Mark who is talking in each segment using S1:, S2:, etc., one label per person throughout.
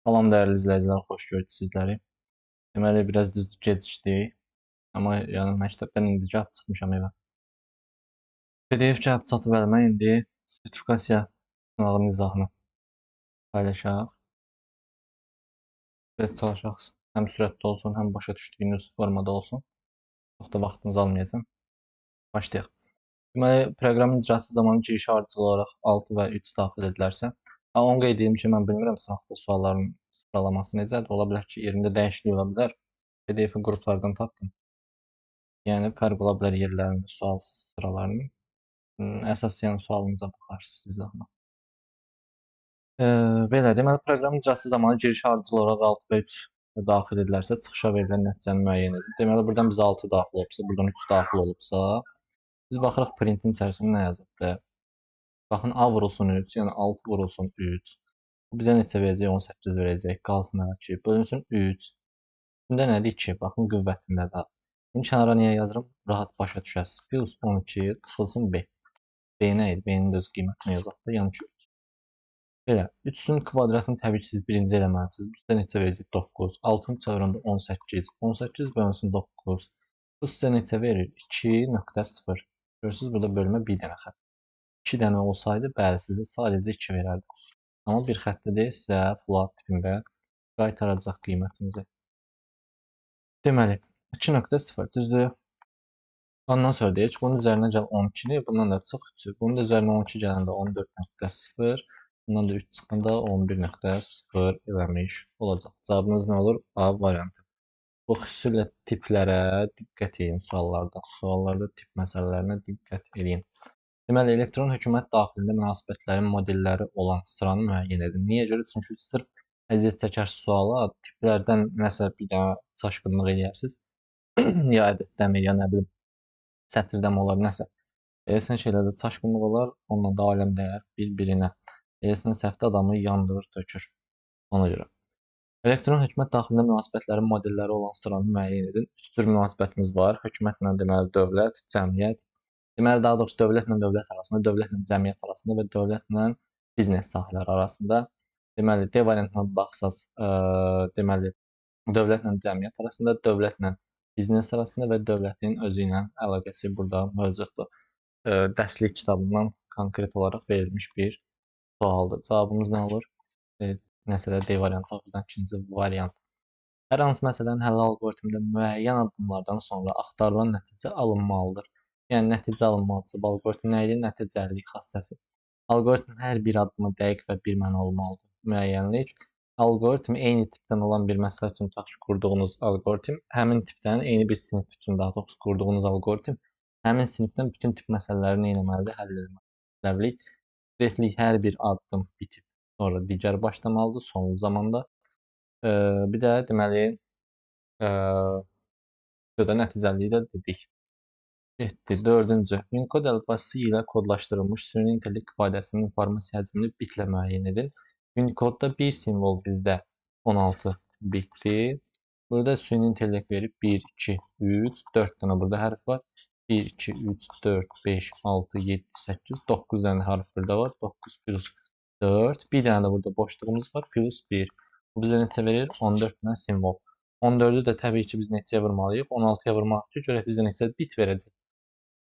S1: Salam dəyərli izləyicilər, xoş gördük sizləri. Deməli, biraz düz gecikdik. Amma yəni məktəbdən indi gəlib çıxmışam evə. PDF gəlib çatıb əlimə, indi sertifikasiya sınağının izahını paylaşaq. Biraz çalışaq, həm sürətli olsun, həm başa düşdüyünüz formada olsun. Çox da vaxtınızı almayacağam. Başlayaq. Deməli, proqramın icrası zamanı girişə ardıcıl olaraq 6 və 3 daxil edilərsə, ha, onu qeyd edeyim ki, mən bilmirəm sınaqda sualların sıralaması necədir. Ola bilər ki, yerində dəyişiklik ola bilər. PDF-i qruplardan tapdım. Yəni, fərq ola bilər yerlərində sual sıralarının. Əsas yəni sualınıza baxarsınız izahına. Belə, deməli, proqramın icrası zamanı girişə ardıcıl olaraq 6 və 3 daxil edilərsə, çıxışa verilən nəticəni müəyyən edin. Deməli, buradan bizə 6 daxil olubsa, buradan 3 daxil olubsa, biz baxırıq printin içərisində nə yazıbdır. Baxın, A vurulsun 3, yəni 6 vurulsun 3. Bu bizə neçə verəcək? 18 verəcək. Qalsın hələ ki, bölünsün 3. Üstündə nədir? 2. Baxın, qüvvətində də. Bunu kənara niyə yazıram? Rahat başa düşəsiniz. Plus 12 çıxılsın B. B nə idi? B-nin də öz qiymətini yazaq da, yəni ki, 3. Belə, 3-ün kvadratını təbii ki, siz birinci eləməlisiniz. Bu sizə neçə verəcək? 9. 6-nı çevirəndə 18. 18 bölünsün 9. Bu sizə neçə verir? 2.0. Görürsünüz, burada bölmə bir dənə xətt. 2 dənə olsaydı, bəli, sizə sadəcə 2 verərdi. Amma bir xəttdə deyil, sizə float tipində qaytaracaq qiymətinizi. Deməli, 2.0, düzdür? Ondan sonra deyir ki, bunun üzərinə gəl 12-ni, bundan da çıx 3-ü. Bunun da üzərinə 12 gələndə 14.0, bundan da 3 çıxanda 11.0 eləmiş olacaq. Cavabınız nə olur? A variantı. Bu xüsusilə tiplərə diqqət edin suallarda. Suallarda tip məsələlərinə diqqət edin. Deməli, elektron hökumət daxilində münasibətlərin modelləri olan sıranı müəyyən edin. Niyə görə? Çünki sırf əziyyət çəkər suala tiplərdən nəsə bir dənə çaşqınlıq eləyərsiniz. Ya ədəddəmi, ya nə bilim, sətirdəmi olar, nəsə. Eləsinə şeylərdə çaşqınlıq olar, onunla da aləm dəyər bir-birinə. Eləsinə səhvdə adamı yandırır, tökür. Ona görə. Elektron hökumət daxilində münasibətlərin modelləri olan sıranı müəyyən edin. Üç cür münasibətimiz var. Hökumətlə, deməli, dövlət, cəmiyyət. Deməli, daha doğrusu dövlətlə dövlət arasında, dövlətlə cəmiyyət arasında və dövlətlə biznes sahələri arasında. Deməli, D variantına baxsaz, deməli, dövlətlə cəmiyyət arasında, dövlətlə biznes arasında və dövlətin özü ilə əlaqəsi burada mövcuddur. Dərslik kitabından konkret olaraq verilmiş bir sualdır. Cavabımız nə olur? Məsələ D variantı, bizdən ikinci variant. Hər hansı məsələnin həlli alqoritmdə müəyyən addımlardan sonra axtarılan nəticə alınmalıdır. Yəni, nəticə alınmalıdırsa, bu alqoritm nə idi? Nəticəlilik xassəsi. Alqoritmin hər bir addımı dəqiq və bir məna olmalıdır. Müəyyənlik. Alqoritm eyni tipdən olan bir məsələ üçün tutaq ki, qurduğunuz alqoritm, həmin tipdən eyni bir sinif üçün daha doğrusu qurduğunuz alqoritm, həmin sinifdən bütün tip məsələləri nə etməlidir? Həll etməlidir. Işləvlik. Süjetlik hər bir addım bitib, sonra digər başlamalıdır sonlu zamanda. Bir də deməli, burada nəticəliliyi də dedik. Getdi. Dördüncü. Unicode əlifbası ilə kodlaşdırılmış süni intellekt ifadəsinin informasiya həcmini bitlə müəyyən edin. Unicode-da bir simvol bizdə 16 bitdir. Burada süni intellekt verib 1, 2, 3, 4 dənə burada hərf var. 1, 2, 3, 4, 5, 6, 7, 8, 9 dənə hərf burada var. 9 plus 4. Bir dənə də burada boşluğumuz var. Plus 1. Bu bizə neçə verir? 14 dənə simvol. 14-ü də təbii ki, biz neçəyə vurmalıyıq? 16-ya vurmaq ki, görək bizə neçə bit verəcək.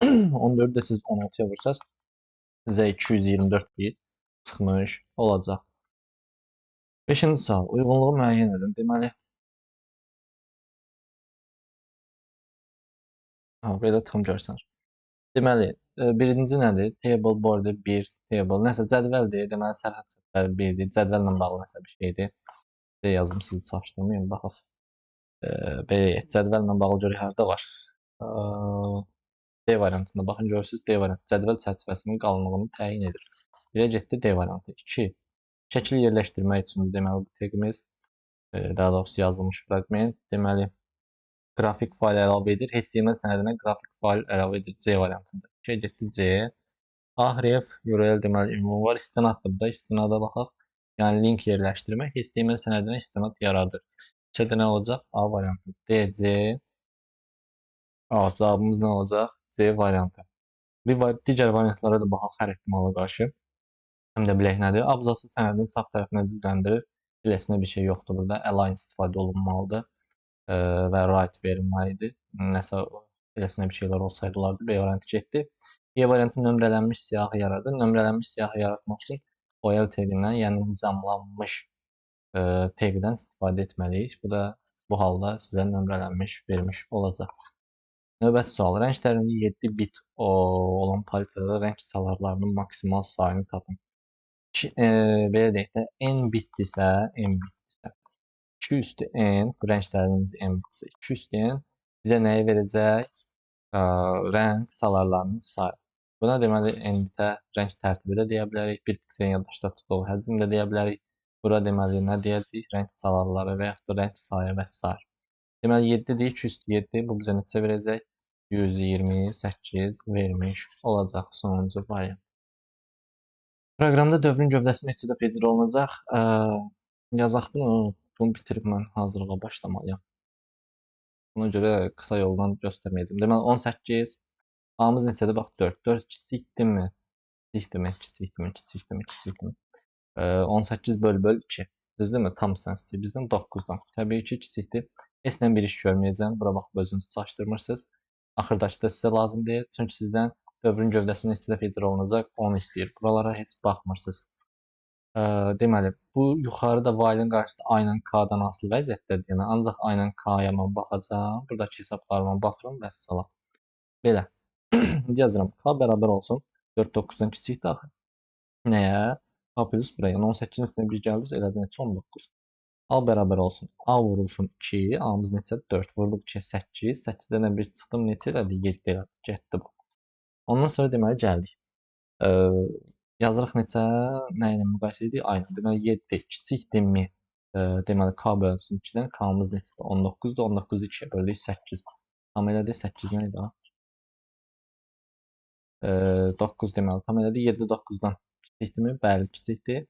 S1: 14-ü də siz 16-ya vursaz, sizə 224 bit çıxmış olacaq. Beşinci sual. Uyğunluğu müəyyən edin. Deməli, ha, belə tam görsənir. Deməli, birinci nədir? Table border 1, table. Nəsə cədvəldir. Deməli, sərhəd xəttləri 1-dir. Cədvəllə bağlı nəsə bir şeydir. Sizə yazım, sizi çaşdırmayım. Baxaq. Belə, cədvəllə bağlı görək harda var. D variantında baxın, görürsünüz, D variantı cədvəl çərçivəsinin qalınlığını təyin edir. Birə getdi D variantı. 2. Şəkil yerləşdirmək üçündür, deməli, bu taqimiz, daha doğrusu yazılmış fraqment. Deməli, qrafik fayl əlavə edir. HTML sənədinə qrafik fayl əlavə edir C variantında. 2 getdi C. A href, URL deməli, ünvan var. İstinaddır bu da. İstinada baxaq. Yəni, link yerləşdirmək HTML sənədinə istinad yaradır. 3-də nə olacaq? A variantı. D, C. A, cavabımız nə olacaq? C variantı. Digər variantlara da baxaq hər ehtimala qarşı. Həm də bilək nədir. Abzası sənədin sağ tərəfinə düzləndirir. Eləsinə bir şey yoxdur burada. Align istifadə olunmalıdır və right verilməlidir. Nəsə eləsinə bir şeylər olsaydı olardı. B variantı getdi. E variantı nömrələnmiş siyahı yaradır. Nömrələnmiş siyahı yaratmaq üçün OL teqindən, yəni nizamlanmış teqdən istifadə etməliyik. Bu da bu halda sizə nömrələnmiş vermiş olacaq. Növbəti sual. Rəng dərinliyi 7 bit olan palitrada rəng çalarlarının maksimal sayını tapın. Belə deyək də, n bitdirsə, n bitdirsə, 2 üstü n, bu rəng dərinliyimiz n bitdirsə, 2 üstü n bizə nəyi verəcək? Rəng çalarlarının sayı. Buna deməli, n bitə rəng tərtibi də deyə bilərik, bir pikselin yaddaşda tutduğu həcm də deyə bilərik. Bura deməli, nə deyəcəyik? Rəng çalarları və yaxud da rəng sayı və s. Deməli, 7 deyik, 2 üstü 7, bu bizə neçə verəcək? 128 vermiş olacaq sonuncu variant. Proqramda dövrün gövdəsi neçə dəfə icra olunacaq? Yazaq bunu, bunu bitirib mən hazırlığa başlamalıyam. Buna görə qısa yoldan göstərməyəcəm. Deməli, 18, A-mız neçədir? Bax, 4. 4 kiçikdirmi? Kiçikdirmi? Kiçikdirmi? Kiçikdirmi? Kiçikdirmi? 18 böl böl 2. Düzdürmü? Tam sən istəyir bizdən 9-dan. Təbii ki, kiçikdir. S-lə bir iş görməyəcəm. Bura baxıb özünüzü çaşdırmırsınız. Axırdakı da sizə lazım deyil. Çünki sizdən dövrün gövdəsi neçə dəfə icra olunacaq, onu istəyir. Buralara heç baxmırsınız. Deməli, bu yuxarıda while-ın qarşısında A ilə K-dan asılı vəziyyətdədir. Yəni, ancaq A ilə K-ya mən baxacağam. Buradakı hesablarıma baxıram və salam. Belə. İndi yazıram. K bərabər olsun. 4 9-dan kiçikdir axı. Nəyə? K plus 1-ə. Yəni 18-in üstünə 1 gəldi, elədi neçə? 19. A bərabər olsun. A vurulsun 2. A-mız neçədir? 4. Vurduq 2-yə 8. 8-dən də 1 çıxdım. Neçə elədi? 7 elədi. Getdi bu. Ondan sonra deməli gəldik. Yazırıq neçə? Nə ilə müqayisə edirik? A ilə. Deməli 7 kiçikdirmi? Deməli K bölünsün 2-dən. K-mız neçədir? 19-dur. 19-u 2-yə böldük 8. Tam elədi. 8 nə idi? 9 deməli. Tam elədi. 7 9-dan kiçikdirmi? Bəli, kiçikdir.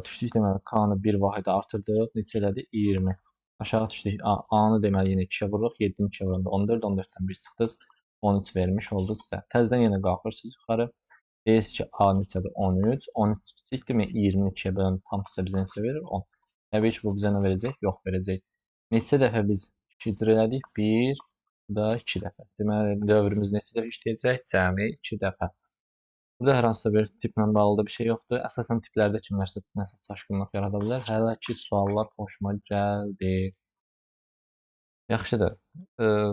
S1: Düşdük deməli K-nı bir vahidə artırdıq. Neçə elədi? 20. Aşağı düşdük. A-nı deməli yenə 2-yə vururuq. 7-ni 2-yə vuranda 14. 14-dən 1 çıxdınız. 13 vermiş oldu sizə. Təzədən yenə qalxırsınız yuxarı. Deyirsiniz ki, A neçədir? 13. 13 kiçikdirmi? 22-yə böləndə tam sizə bizə neçə verir? 10. Təbii ki, bu bizə nə verəcək? Yox verəcək. Neçə dəfə biz icra elədik? 1, bu da 2 dəfə. Deməli, dövrümüz neçə dəfə işləyəcək? Cəmi 2 dəfə. Burada hər hansısa bir tiplə bağlı da bir şey yoxdur. Əsasən tiplərdə kimlərsə nəsə çaşqınlıq yarada bilər. Hələ ki, suallar xoşuma gəldi. Yaxşıdır.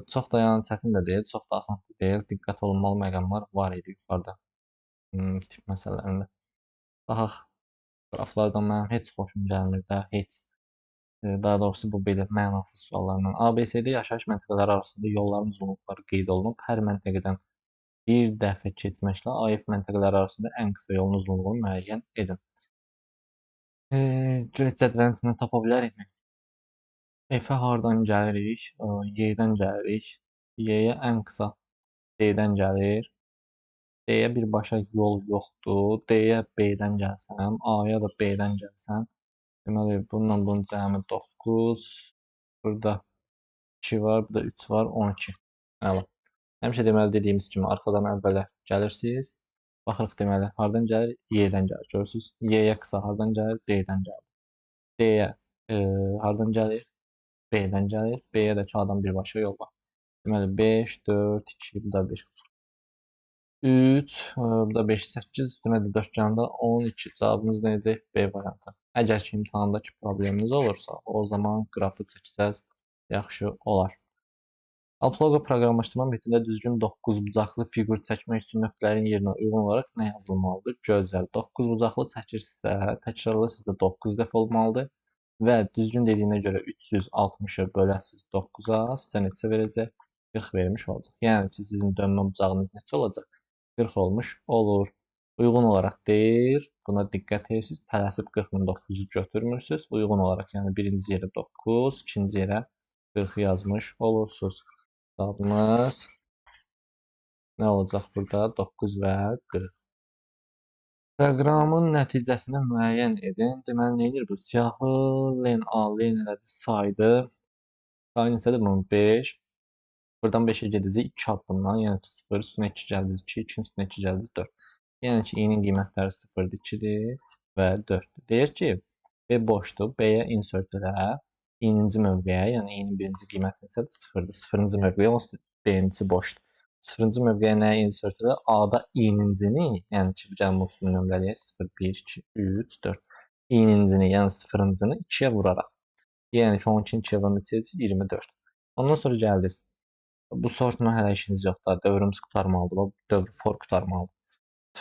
S1: Çox da yəni çətin də deyil, çox da asan da deyil. Diqqət olunmalı məqamlar var idi yuxarıda. Tip məsələlərində. Baxaq, qraflardan mənim heç xoşum gəlmir də, heç. Daha doğrusu bu belə mənasız suallarla. ABCD yaşayış məntəqələri arasında yolların uzunluqları qeyd olunub. Hər məntəqədən bir dəfə keçməklə AF məntəqələri arasında ən qısa yolun uzunluğunu müəyyən edin. Görək cədvəlin içindən tapa bilərikmi? F-ə hardan gəlirik? Y-dən gəlirik. Y-yə ən qısa D-dən gəlir. D-yə birbaşa yol yoxdur. D-yə B-dən gəlsəm, A-ya da B-dən gəlsəm. Deməli, bununla bunun cəmi 9. Burada 2 var, burada 3 var, 12. Əla. Həmişə deməli, dediyimiz kimi arxadan əvvələ gəlirsiniz. Baxırıq deməli, hardan gəlir? Y-dən gəlir. Görürsünüz? Y-yə qısa hardan gəlir? D-dən gəlir. D-yə hardan gəlir? B-dən gəlir. B-yə də K-dan birbaşa yol var. Deməli, 5, 4, 2, bu da 1. 3, bu da 5, 8, üstünə də 4 gələndə 12. Cavabımız nə edəcək? B variantı. Əgər ki, imtahandakı probleminiz olursa, o zaman qrafı çəksəz yaxşı olar. Alplogo proqramlaşdırma mühitində düzgün 9 bucaqlı fiqur çəkmək üçün nöqtələrin yerinə uyğun olaraq nə yazılmalıdır? Gözəl. 9 bucaqlı çəkirsinizsə, təkrarlı sizdə 9 dəfə olmalıdır. Və düzgün dediyinə görə 360-ı böləsiniz 9-a, sizə neçə verəcək? 40 vermiş olacaq. Yəni ki, sizin dönmə bucağınız neçə olacaq? 40 olmuş olur. Uyğun olaraq deyir, buna diqqət edirsiniz, tələsib 40.9-u götürmürsünüz. Uyğun olaraq, yəni birinci yerə 9, ikinci yerə 40 yazmış olursunuz. Cavabımız nə olacaq burada? 9 və 40. Proqramın nəticəsini müəyyən edin. Deməli, nə edir bu? Siyahı len A, len elədi, saydı. Sayı neçədir bunun? 5. Buradan 5-ə gedəcək 2 addımdan, yəni ki 0, üstünə 2 gəldiniz 2, 2-nin üstünə 2 gəldiniz 4. Yəni ki, i-nin qiymətləri 0-dır, 2-dir və 4-dür. Deyir ki, B boşdur. B-yə insert elə. İ-ninci mövqeyə, yəni i-nin birinci qiyməti neçədir? 0-dır. 0-cı mövqeyə, onsuz B-ninci boşdur. 0-cı mövqeyə nəyə insert elə? A-da i-nincini, yəni ki, gəlin bu üstünü nömrələyək. 0, 1, 2, 3, 4. İ-nincini, yəni 0-cını 2-yə vuraraq. Yəni ki, 12-ni 2-yə vuranda neçə edəcək? 24. Ondan sonra gəldiniz. Bu sortla hələ işiniz yoxdur. Dövrümüz qurtarmalıdır. Dövr for qurtarmalıdır.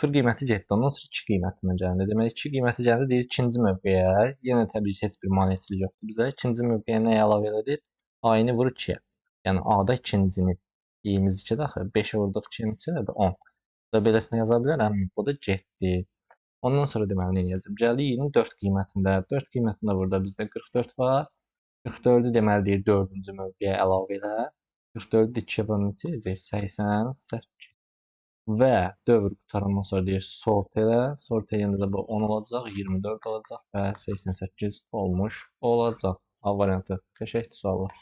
S1: 0 qiyməti getdi. Ondan sonra 2 qiymətindən gəldi. Deməli 2 qiyməti gəldi. Deyir ikinci mövqeyə. Yenə təbii ki, heç bir maneçilik yoxdur bizə. İkinci mövqeyə nəyi əlavə elədir? A-ni vur 2-yə. Yəni A-da ikincini. İ-miz 2-dir axı. 5-ə vurduq 2-yə neçə elədi? 10. Və beləsini yaza bilərəm. Bu da getdi. Ondan sonra deməli nə edəcəm? Gəldi i-nin 4 qiymətində. 4 qiymətində burada bizdə 44 var. 44-ü deməli deyir 4-cü mövqeyə əlavə elə. 44-ü 2-yə vuran neçə edəcək? 88. Və dövr qurtarandan sonra deyir sort elə. Sort eləyəndə də bu 10 olacaq, 24 olacaq və 88 olmuş olacaq. A variantı. Qəşəngdir suallar.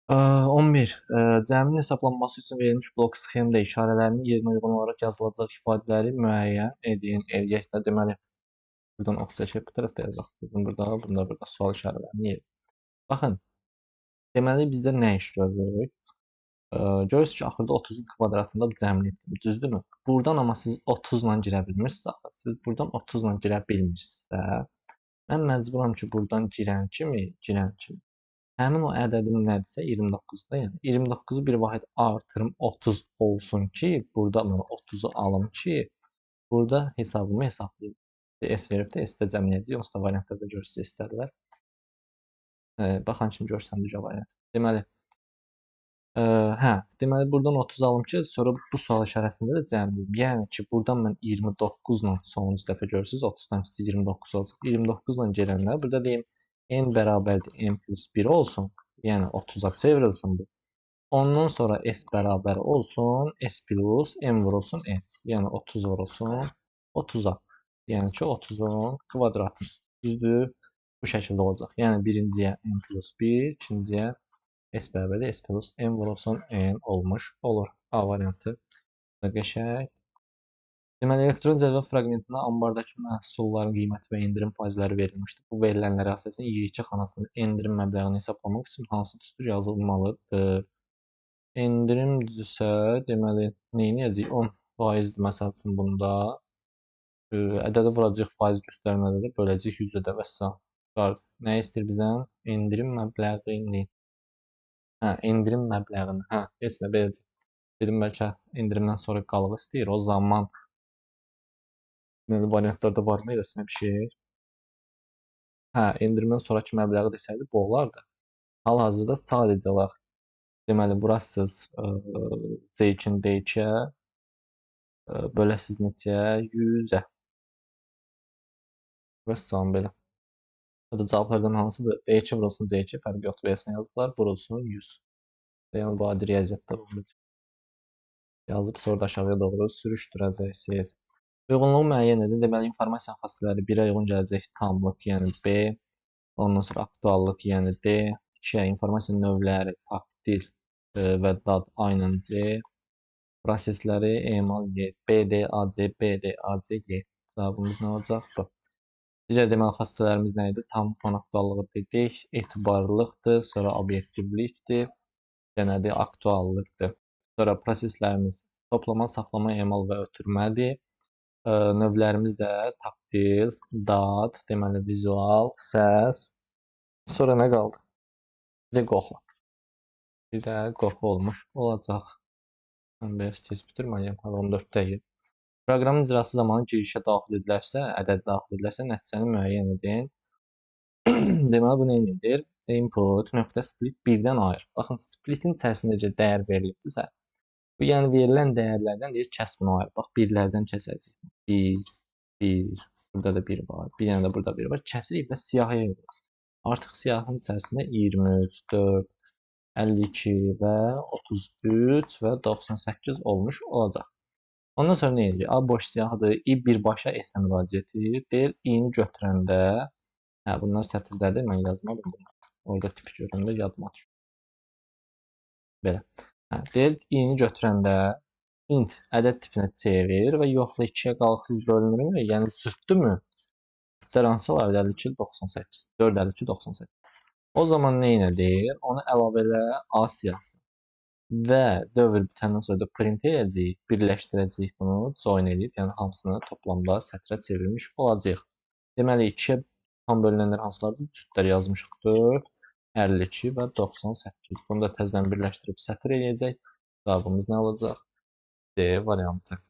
S1: 11. Cəminin hesablanması üçün verilmiş blok sxemdə işarələrinin yerinə uyğun olaraq yazılacaq ifadələri müəyyən edin. Eləyək də deməli buradan ox çəkib bu tərəfdə yazaq. Buradan burada, bunda burada sual işarələrini yerin. Baxın. Deməli bizdə nə iş görürük? Görürsünüz ki, axırda 30-un kvadratında bu cəmliyibdir. Düzdürmü? Buradan amma siz 30 ilə girə bilmirsiniz axı. Siz buradan 30 ilə girə bilmirsinizsə, mən məcburam ki, buradan girən kimi, həmin o ədədim nədirsə 29-da, yəni 29-u bir vahid artırım 30 olsun ki, burada mən 30-u alım ki, burada hesabımı hesablayım. S verib də S-də cəmləyəcəyik. Onsuz da variantlarda görürsünüz istədilər. Baxan kimi görsəndi variant. Deməli, deməli buradan 30 alım ki, sonra bu sual işarəsində də cəmləyim. Yəni ki, buradan mən 29 ilə sonuncu dəfə görürsünüz, 30-dan kiçik 29 olacaq. 29 ilə gələndə burada deyim n bərabərdir n plus 1 olsun. Yəni 30-a çevrilsin bu. Ondan sonra s bərabər olsun, s plus m vurulsun n. Yəni 30 vurulsun 30-a. Yəni ki, 30-un kvadratı. Düzdür? Bu şəkildə olacaq. Yəni birinciyə n plus 1, ikinciyə S bərabərdir S plus M vurulsun N olmuş olur. A variantı da qəşəng. Deməli, elektron cədvəl fraqmentində ambardakı məhsulların qiyməti və endirim faizləri verilmişdir. Bu verilənlərə əsasən I2 xanasında endirim məbləğini hesablamaq üçün hansı düstur yazılmalıdır? Endirimdirsə, deməli, nə edəcəyik? 10%-dir məsəl üçün bunda. Ədədi vuracağıq faiz göstərmədə də böləcəyik 100-ə də vəssalam. Nə istəyir bizdən? Endirim məbləğini. Hə, endirim məbləğini. Hə, heç nə beləcə. Dedim bəlkə endirimdən sonra qalığı istəyir. O zaman deməli variantlarda varmı eləsinə bir şey? Hə, endirimdən sonrakı məbləği desəydi bu olardı. Hal-hazırda sadəcə olaraq deməli vurasınız C2-ni D2-yə böləsiniz neçəyə? 100-ə. Vəssalam belə. Bu da cavablardan hansıdır? D2 vurulsun C2, fərqi yoxdur. B-sini yazıblar. Vurulsun 100. Yəni bu adi riyaziyyatda bunu yazıb sonra da aşağıya doğru sürüşdürəcəksiniz. Uyğunluğu müəyyən edin. Deməli, informasiya xassələri 1-ə uyğun gələcək tamlıq, yəni B. Ondan sonra aktuallıq, yəni D. 2-yə informasiya növləri, taktil və dad, aynən C. Prosesləri emal Y, B, D, A, C, B, D, A, C, Y. Cavabımız nə olacaq? Bu. Digər deməli xassələrimiz nə idi? Tam aktuallığı dedik, etibarlılıqdır, sonra obyektivlikdir, nədir? Aktuallıqdır. Sonra proseslərimiz toplama, saxlama, emal və ötürmədir. Növlərimiz də taktil, dad, deməli vizual, səs. Sonra nə qaldı? Bir də qoxu. Bir də qoxu olmuş olacaq. Mən biraz tez bitirməliyəm, hələ 14 dəqiqə. Proqramın icrası zamanı girişə daxil edilərsə, ədəd daxil edilərsə nəticəni müəyyən edin. Deməli bu nə edir? Input nöqtə split 1-dən ayır. Baxın, splitin içərisindəcə dəyər verilibdirsə, bu yəni verilən dəyərlərdən deyir kəs bunu ayır. Bax, birlərdən kəsəcəyik. 1, 1, burada da 1 var, bir dənə də burada 1 var. Kəsirik və siyahıya yığırıq. Artıq siyahının içərisində 23, 4, 52 və 33 və 98 olmuş olacaq. Ondan sonra nə edirik? A boş siyahıdır. I birbaşa S-ə müraciət edir. Deyir, i-ni götürəndə, hə, bunlar sətirdədir, mən yazmadım bunu. Orada tipi görəndə yadıma düşür. Belə. Hə, deyir, i-ni götürəndə int ədəd tipinə çevir və yoxla 2-yə qalıqsız bölünürmü? Yəni cütdürmü? Cütlər hansılardır? 52, 98. 4, 52, 98. O zaman nə edir? Onu əlavə elə A siyahısı. Və dövr bitəndən sonra da print edəcəyik, birləşdirəcəyik bunu, join edib, yəni hamısını toplamda sətrə çevirmiş olacaq. Deməli, 2-yə tam bölünənlər hansılardır? Cütlər yazmışıq 4, 52 və 98. Bunu da təzədən birləşdirib sətr eləyəcək. Cavabımız nə olacaq? D variantı.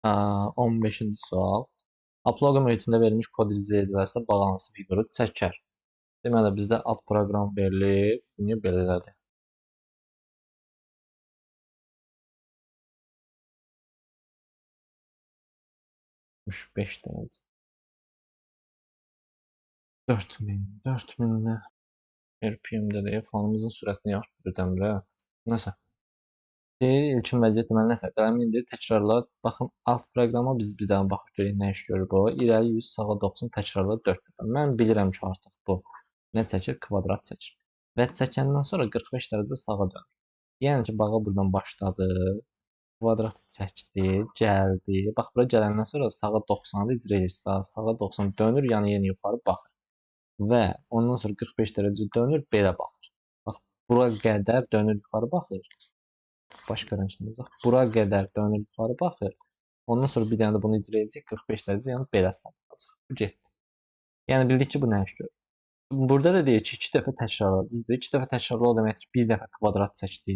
S1: 15-ci sual. Upload mühitində verilmiş kod icra edilərsə, balansı hansı fiquru çəkər? Deməli, bizdə alt proqram verilib. Niyə belə elədi? 65 dənədir. 4000, 4000-də RPM-də də fanımızın sürətini artdırır dəmrə. Nəsə. Deyir, ilkin vəziyyət deməli nəsə. Qələmi indir, təkrarla. Baxın, alt proqrama biz bir dənə baxıb görək nə iş görür bu. İrəli 100, sağa 90, təkrarla 4 dəfə. Mən bilirəm ki, artıq bu nə çəkir? Kvadrat çəkir. Və çəkəndən sonra 45 dərəcə sağa dönür. Yəni ki, bağa buradan başladı. Kvadratı çəkdi, gəldi. Bax, bura gələndən sonra sağa 90-ı icra edir. Sağa 90 dönür, yəni yenə yuxarı baxır. Və ondan sonra 45 dərəcə dönür, belə baxır. Bax, bura qədər dönür, yuxarı baxır. Başqa rənglə yazaq. Bura qədər dönür, yuxarı baxır. Ondan sonra bir dənə də bunu icra edəcək, 45 dərəcə, yəni belə salacaq. Bu getdi. Yəni bildik ki, bu nə iş görür. Burada da deyir ki, 2 dəfə təkrarla. Düzdür, 2 dəfə təkrarla o deməkdir ki, bir dəfə kvadrat çəkdi.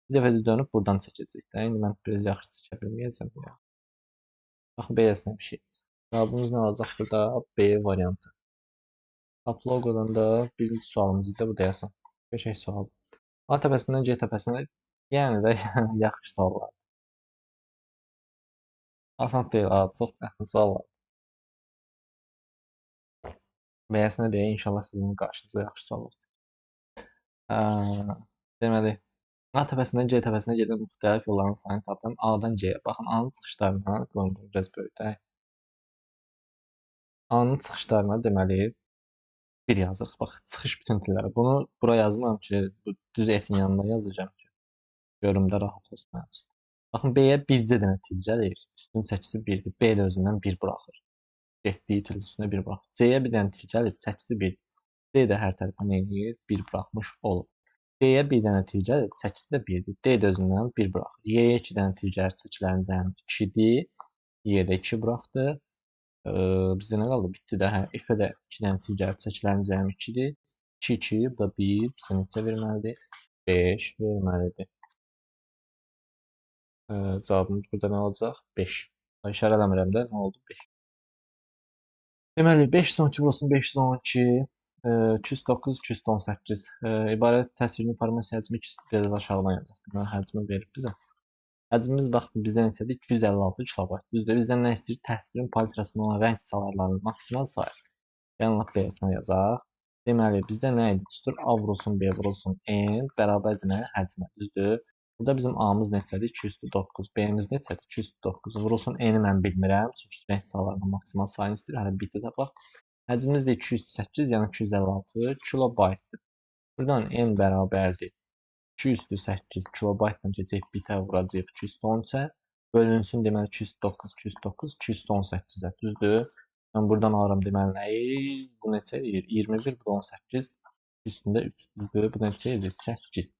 S1: Bir dəfə də dönüb buradan çəkəcək də. İndi mən biraz yaxşı çəkə bilməyəcəm. Ya. Baxın, beləsinə bir şey. Cavabımız nə olacaq burada? B variantı. Upload-dan da birinci sualımız idi bu deyəsən. Qəşəng sual. A təpəsindən C təpəsinə, yəni də yaxşı suallar. Asan deyil, çox çətin suallar. Beləsinə deyə inşallah sizin qarşınıza yaxşı sual olacaq. Deməli, A təpəsindən C təpəsinə gedən müxtəlif yolların sayını tapın. A-dan C-yə. Baxın, A-nın çıxışlarına, qoyun bunu biraz böyüdək. A-nın çıxışlarına deməli, 1 yazırıq. Bax, çıxış bütün tilləri. Bunu bura yazmıram ki, bu düz F-in yanında yazacağam ki, görümdə rahat olsun mənim üçün. Baxın, B-yə bircə dənə til gəlir. Üstün çəkisi 1-dir. B də özündən 1 buraxır. Getdiyi tilin üstünə 1 buraxır. C-yə bir dənə til gəlir, çəkisi 1. C də hər tərəfə nə edir? 1 buraxmış olub. D-yə bir dənə til gəlir, çəkisi də 1-dir. D də özündən 1 buraxır. Y-yə 2 dənə til gəlir, çəkilərin cəmi 2-dir. Y də 2 buraxdı. Bizdə nə qaldı? Bitdi də. Hə, F-ə də 2 dənə til gəlir, çəkilərin cəmi 2-dir. 2, 2, bu da 1. Bizə neçə verməlidir? 5 verməlidir. Cavabımız burada nə olacaq? 5. İşarə eləmirəm də. Nə oldu? 5. Deməli, 512 vurulsun 512, 209, 218. İbarət təsvirin informasiya həcmi 200, biraz aşağıdan yazacaq. Deməli, həcmi verib bizə. Həcmimiz bax bizdən neçədir? 256 kilobayt. Düzdür, bizdən nə istəyir? Təsvirin palitrasında olan rəng çalarlarının maksimal sayı. Yəni, lap beləsinə yazaq. Deməli, bizdə nə idi? Düzdür, A vurulsun, B vurulsun, N bərabərdir nə? Həcmə. Düzdür. Burada bizim A-mız neçədir? 209. B-miz neçədir? 209. Vurulsun N-i mən bilmirəm. Çünki rəng çalarlarının maksimal sayını istəyir. Hələ biti tapaq. Həcmimiz də 208, yəni 256 kilobaytdır. Buradan N bərabərdir. 208 kilobaytla keçək, bitə vuracağıq 213-ə. Bölünsün deməli 209, 209, 218-ə. Düzdür? Mən buradan alıram deməli nəyi? Bu neçə edir? 21, bu da 18. Üstündə 3, düzdür? Bu neçə edir? 8.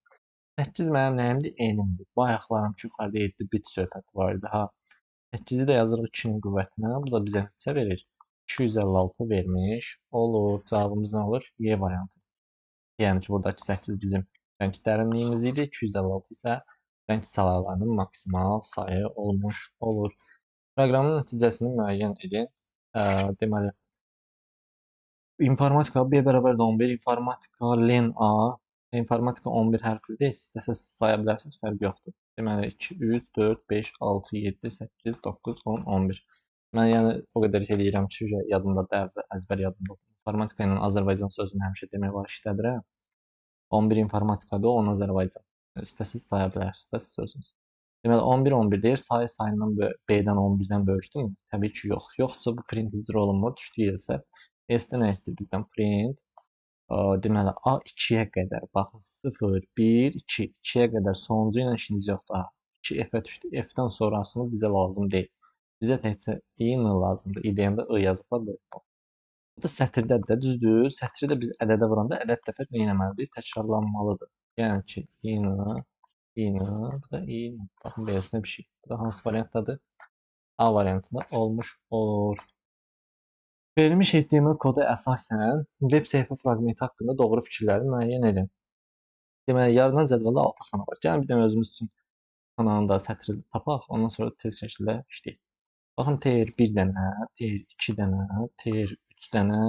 S1: 8 mənim nəyimdir? N-imdir. Bayaqlarım ki, yuxarıda 7 bit söhbəti var idi. Ha. 8-i də yazırıq 2-nin qüvvətinə. Bu da bizə neçə verir? 256 vermiş olur. Cavabımız nə olur? Y variantı. Yəni ki, buradakı 8 bizim rəng dərinliyimiz idi. 256 isə rəng çalarlarının maksimal sayı olmuş olur. Proqramın nəticəsini müəyyən edin. Deməli, informatika B bərabərdir 11, informatika len A, informatika 11 hərfli deyil, istəsəz saya bilərsiniz, fərqi yoxdur. Deməli, 2, 3, 4, 5, 6, 7, 8, 9, 10, 11. Mən yəni o qədər eləyirəm ki, yadımda da, əzbər yadımda. İnformatika ilə Azərbaycan sözünü həmişə demək var, işlədirəm. 11 informatikadır, 10 Azərbaycan. İstəsiz saya bilərsiniz, istəsiz sözünüz. Deməli, 11, 11 deyir, sayı sayından B-dən 11-dən böyükdürmü? Təbii ki, yox. Yoxsa bu print icra olunmur, düşdü isə. S-də nə istəyir bizdən? Print. Deməli, A 2-yə qədər. Baxın, 0, 1, 2. 2-yə qədər sonuncu ilə işiniz yoxdur. 2 F-ə düşdü. F-dən sonrasını bizə lazım deyil. Bizə təkcə i-ni lazımdır. I deyəndə i yazıblar böyük. Bu da sətirdədir də, düzdür. Sətri də biz ədədə vuranda ədəd dəfə nə etməlidir? Təkrarlanmalıdır. Yəni ki, i-ni, i-ni, bu da i-ni. Baxın, beləsinə bir şey. Bu da hansı variantdadır? A variantında olmuş olur. Verilmiş HTML kodu əsasən web səhifə fraqmenti haqqında doğru fikirləri müəyyən edin. Deməli, yaradılan cədvəldə 6 xana var. Gəlin bir dənə özümüz üçün xananı da sətri tapaq, ondan sonra tez şəkildə işləyək. Baxın, TR 1 dənə, TR 2 dənə, TR 3 dənə,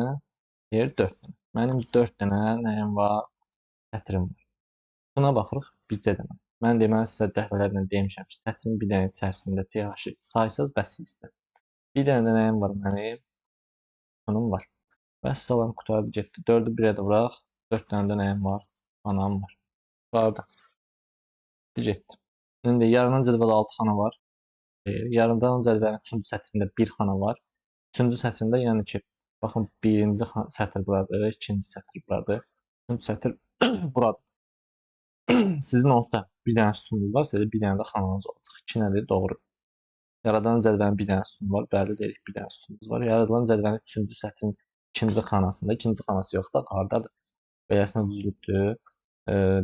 S1: TR 4 dənə. Mənim 4 dənə nəyim var? Sətrim var. Buna baxırıq, bircə dənə. Mən deməli sizə dəfələrlə demişəm ki, sətrin bir dənə içərisində TH-ı saysaz bəs hissə. Bir dənə də nəyim var mənim? Bunun var. Vəssalam, qurtardı, getdi. 4-ü 1-ə də vuraq. 4 dənə də nəyim var? Anam var. Qurtardı. Getdi. İndi yaranan cədvəldə 6 xana var. Yaranan cədvəlin 3-cü sətrində 1 xana var. 3-cü sətrində, yəni ki, baxın, 1-ci sətr buradır, 2-ci sətr buradır, 3-cü sətr buradır. Sizin onsuz da bir dənə sütununuz varsa, elə bir dənə də xananız olacaq. 2 nədir? Doğru. Yaradan cədvəlin bir dənə sütunu var. Bəli, deyirik, bir dənə sütunumuz var. Yaradılan cədvəlin 3-cü sətrin 2-ci xanasında, 2-ci xanası yox da, hardadır? Beləsinə düzülübdür.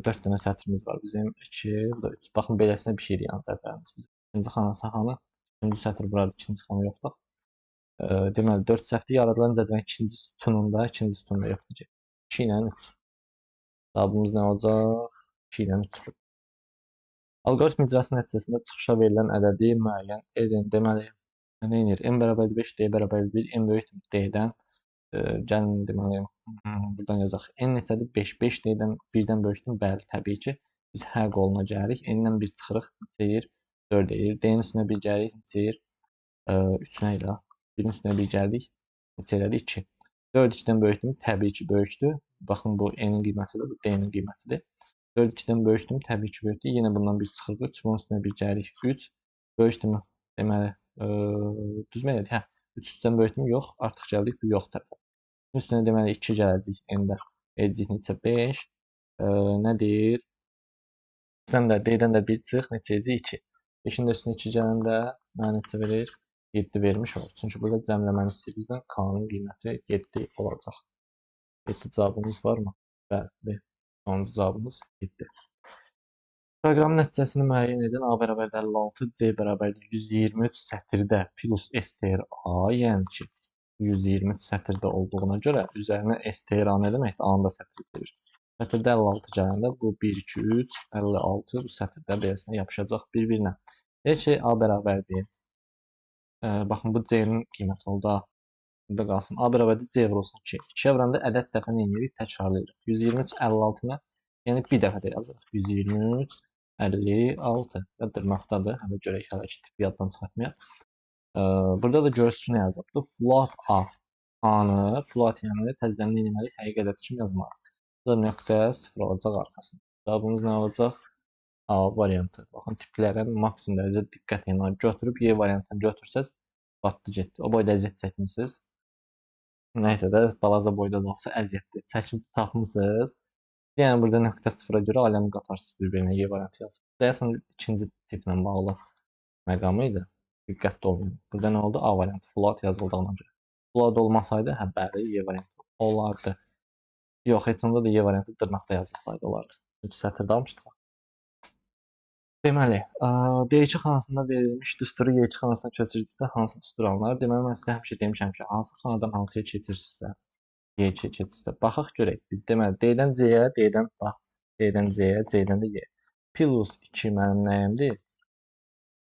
S1: 4 dənə sətrimiz var bizim. 2, bu da 3. Baxın, beləsinə bir şeydir yəni cədvəlimiz bizim. 2-ci xanası hanı? 3-cü sətr buradır, 2-ci xana yoxdur. Deməli, 4 səhvdir. Yaradılan cədvəlin 2-ci sütununda, 2-ci sütunda yoxdur ki. 2 ilə 3. Cavabımız nə olacaq? 2 ilə 3. Alqoritm icrası nəticəsində çıxışa verilən ədədi müəyyən edin. Deməli, nə edir? M bərabərdir 5, D bərabərdir 1, M böyükdür D-dən. Gəlin, deməli, buradan yazaq. N neçədir? 5. 5 D-dən 1-dən böyükdür. Bəli, təbii ki, biz hə qoluna gəlirik. N-dən 1 çıxırıq, neçə eləyir? 4 eləyir. D-nin üstünə 1 gəlirik, neçə eləyir? 3 nə idi? 1-in üstünə 1 gəldik, neçə elədi? 2. 4 2-dən böyükdür, təbii ki, böyükdür. Baxın, bu N-in qiymətidir, bu D-nin qiymətidir. 4 2-dən böyükdür, təbii ki, böyükdür. Yenə bundan 1 çıxırıq, 3, bunun üstünə 1 gəlirik, 3. Böyükdürmü? Deməli, düzmə elədik? Hə, 3 3-dən böyükdürmü? Yox, artıq gəldik bu yox tərəfə. Üstünə deməli 2 gələcək, N-də edəcək neçə? 5. Nədir? 3-dən də, D-dən də 1 çıx, neçə edəcək? 2. 5-in də üstünə 2 gələndə mənə neçə verir? 7 vermiş olur. Çünki burada cəmləməni istəyir bizdən. K-nın qiyməti 7 olacaq. 7 cavabımız varmı? Bəli. Sonuncu cavabımız 7. Proqramın nəticəsini müəyyən edən A bərabərdir 56, C bərabərdir 123 sətirdə plus STR A, yəni ki, 123 sətirdə olduğuna görə üzərinə STR A nə deməkdir? A-nı da sətirə çevirir. Sətirdə 56 gələndə bu 1, 2, 3, 56 bu sətirdə beləsinə yapışacaq bir-birinə. Deyək ki, A bərabərdir. Baxın, bu C-nin qiyməti oldu A. Burada qalsın. A bərabərdir C vurulsun 2. 2-yə vuranda ədəd dəfə nə edirik? Təkrarlayırıq. 123, 56-nı, yəni bir dəfə də yazırıq. 123, 56 və dırnaqdadır. Hələ görək, hələ ki, tipi yaddan çıxartmayaq. Burada da görürsünüz ki, nə yazıbdır? Float A. A-nı, float yəni təzədən nə etməliyik? Həqiqi ədəd kimi yazmalıyıq. Bu da nöqtə 0 olacaq arxasında. Cavabımız nə olacaq? A variantı. Baxın, tiplərə maksimum dərəcədə diqqət ilə götürüb Y variantını götürsəz, batdı getdi. O boyda əziyyət çəkmisiniz. Nəysə də balaca boyda da olsa əziyyətdir. Çəkib tapmısınız. Yəni burada nöqtə sıfıra görə aləmi qatarsınız bir-birinə Y variantı yazıb. Deyəsən ikinci tiplə bağlı məqamı idi. Diqqətli olun. Burada nə oldu? A variantı float yazıldığına görə. Float olmasaydı, hə bəli, Y variantı olardı. Yox, heç onda da Y variantı dırnaqda yazılsaydı olardı. Çünki sətirdə almışdıq. Deməli, D2 xanasında verilmiş düsturu Y2 xanasına keçirdikdə hansı düstur alınır? Deməli, mən sizə həmişə demişəm ki, hansı xanadan hansıya keçirsinizsə, Y2-yə keçirsə, baxaq görək. Biz deməli, D-dən C-yə, D-dən, bax, D-dən C-yə, C-dən də Y. Plus 2 mənim nəyimdir?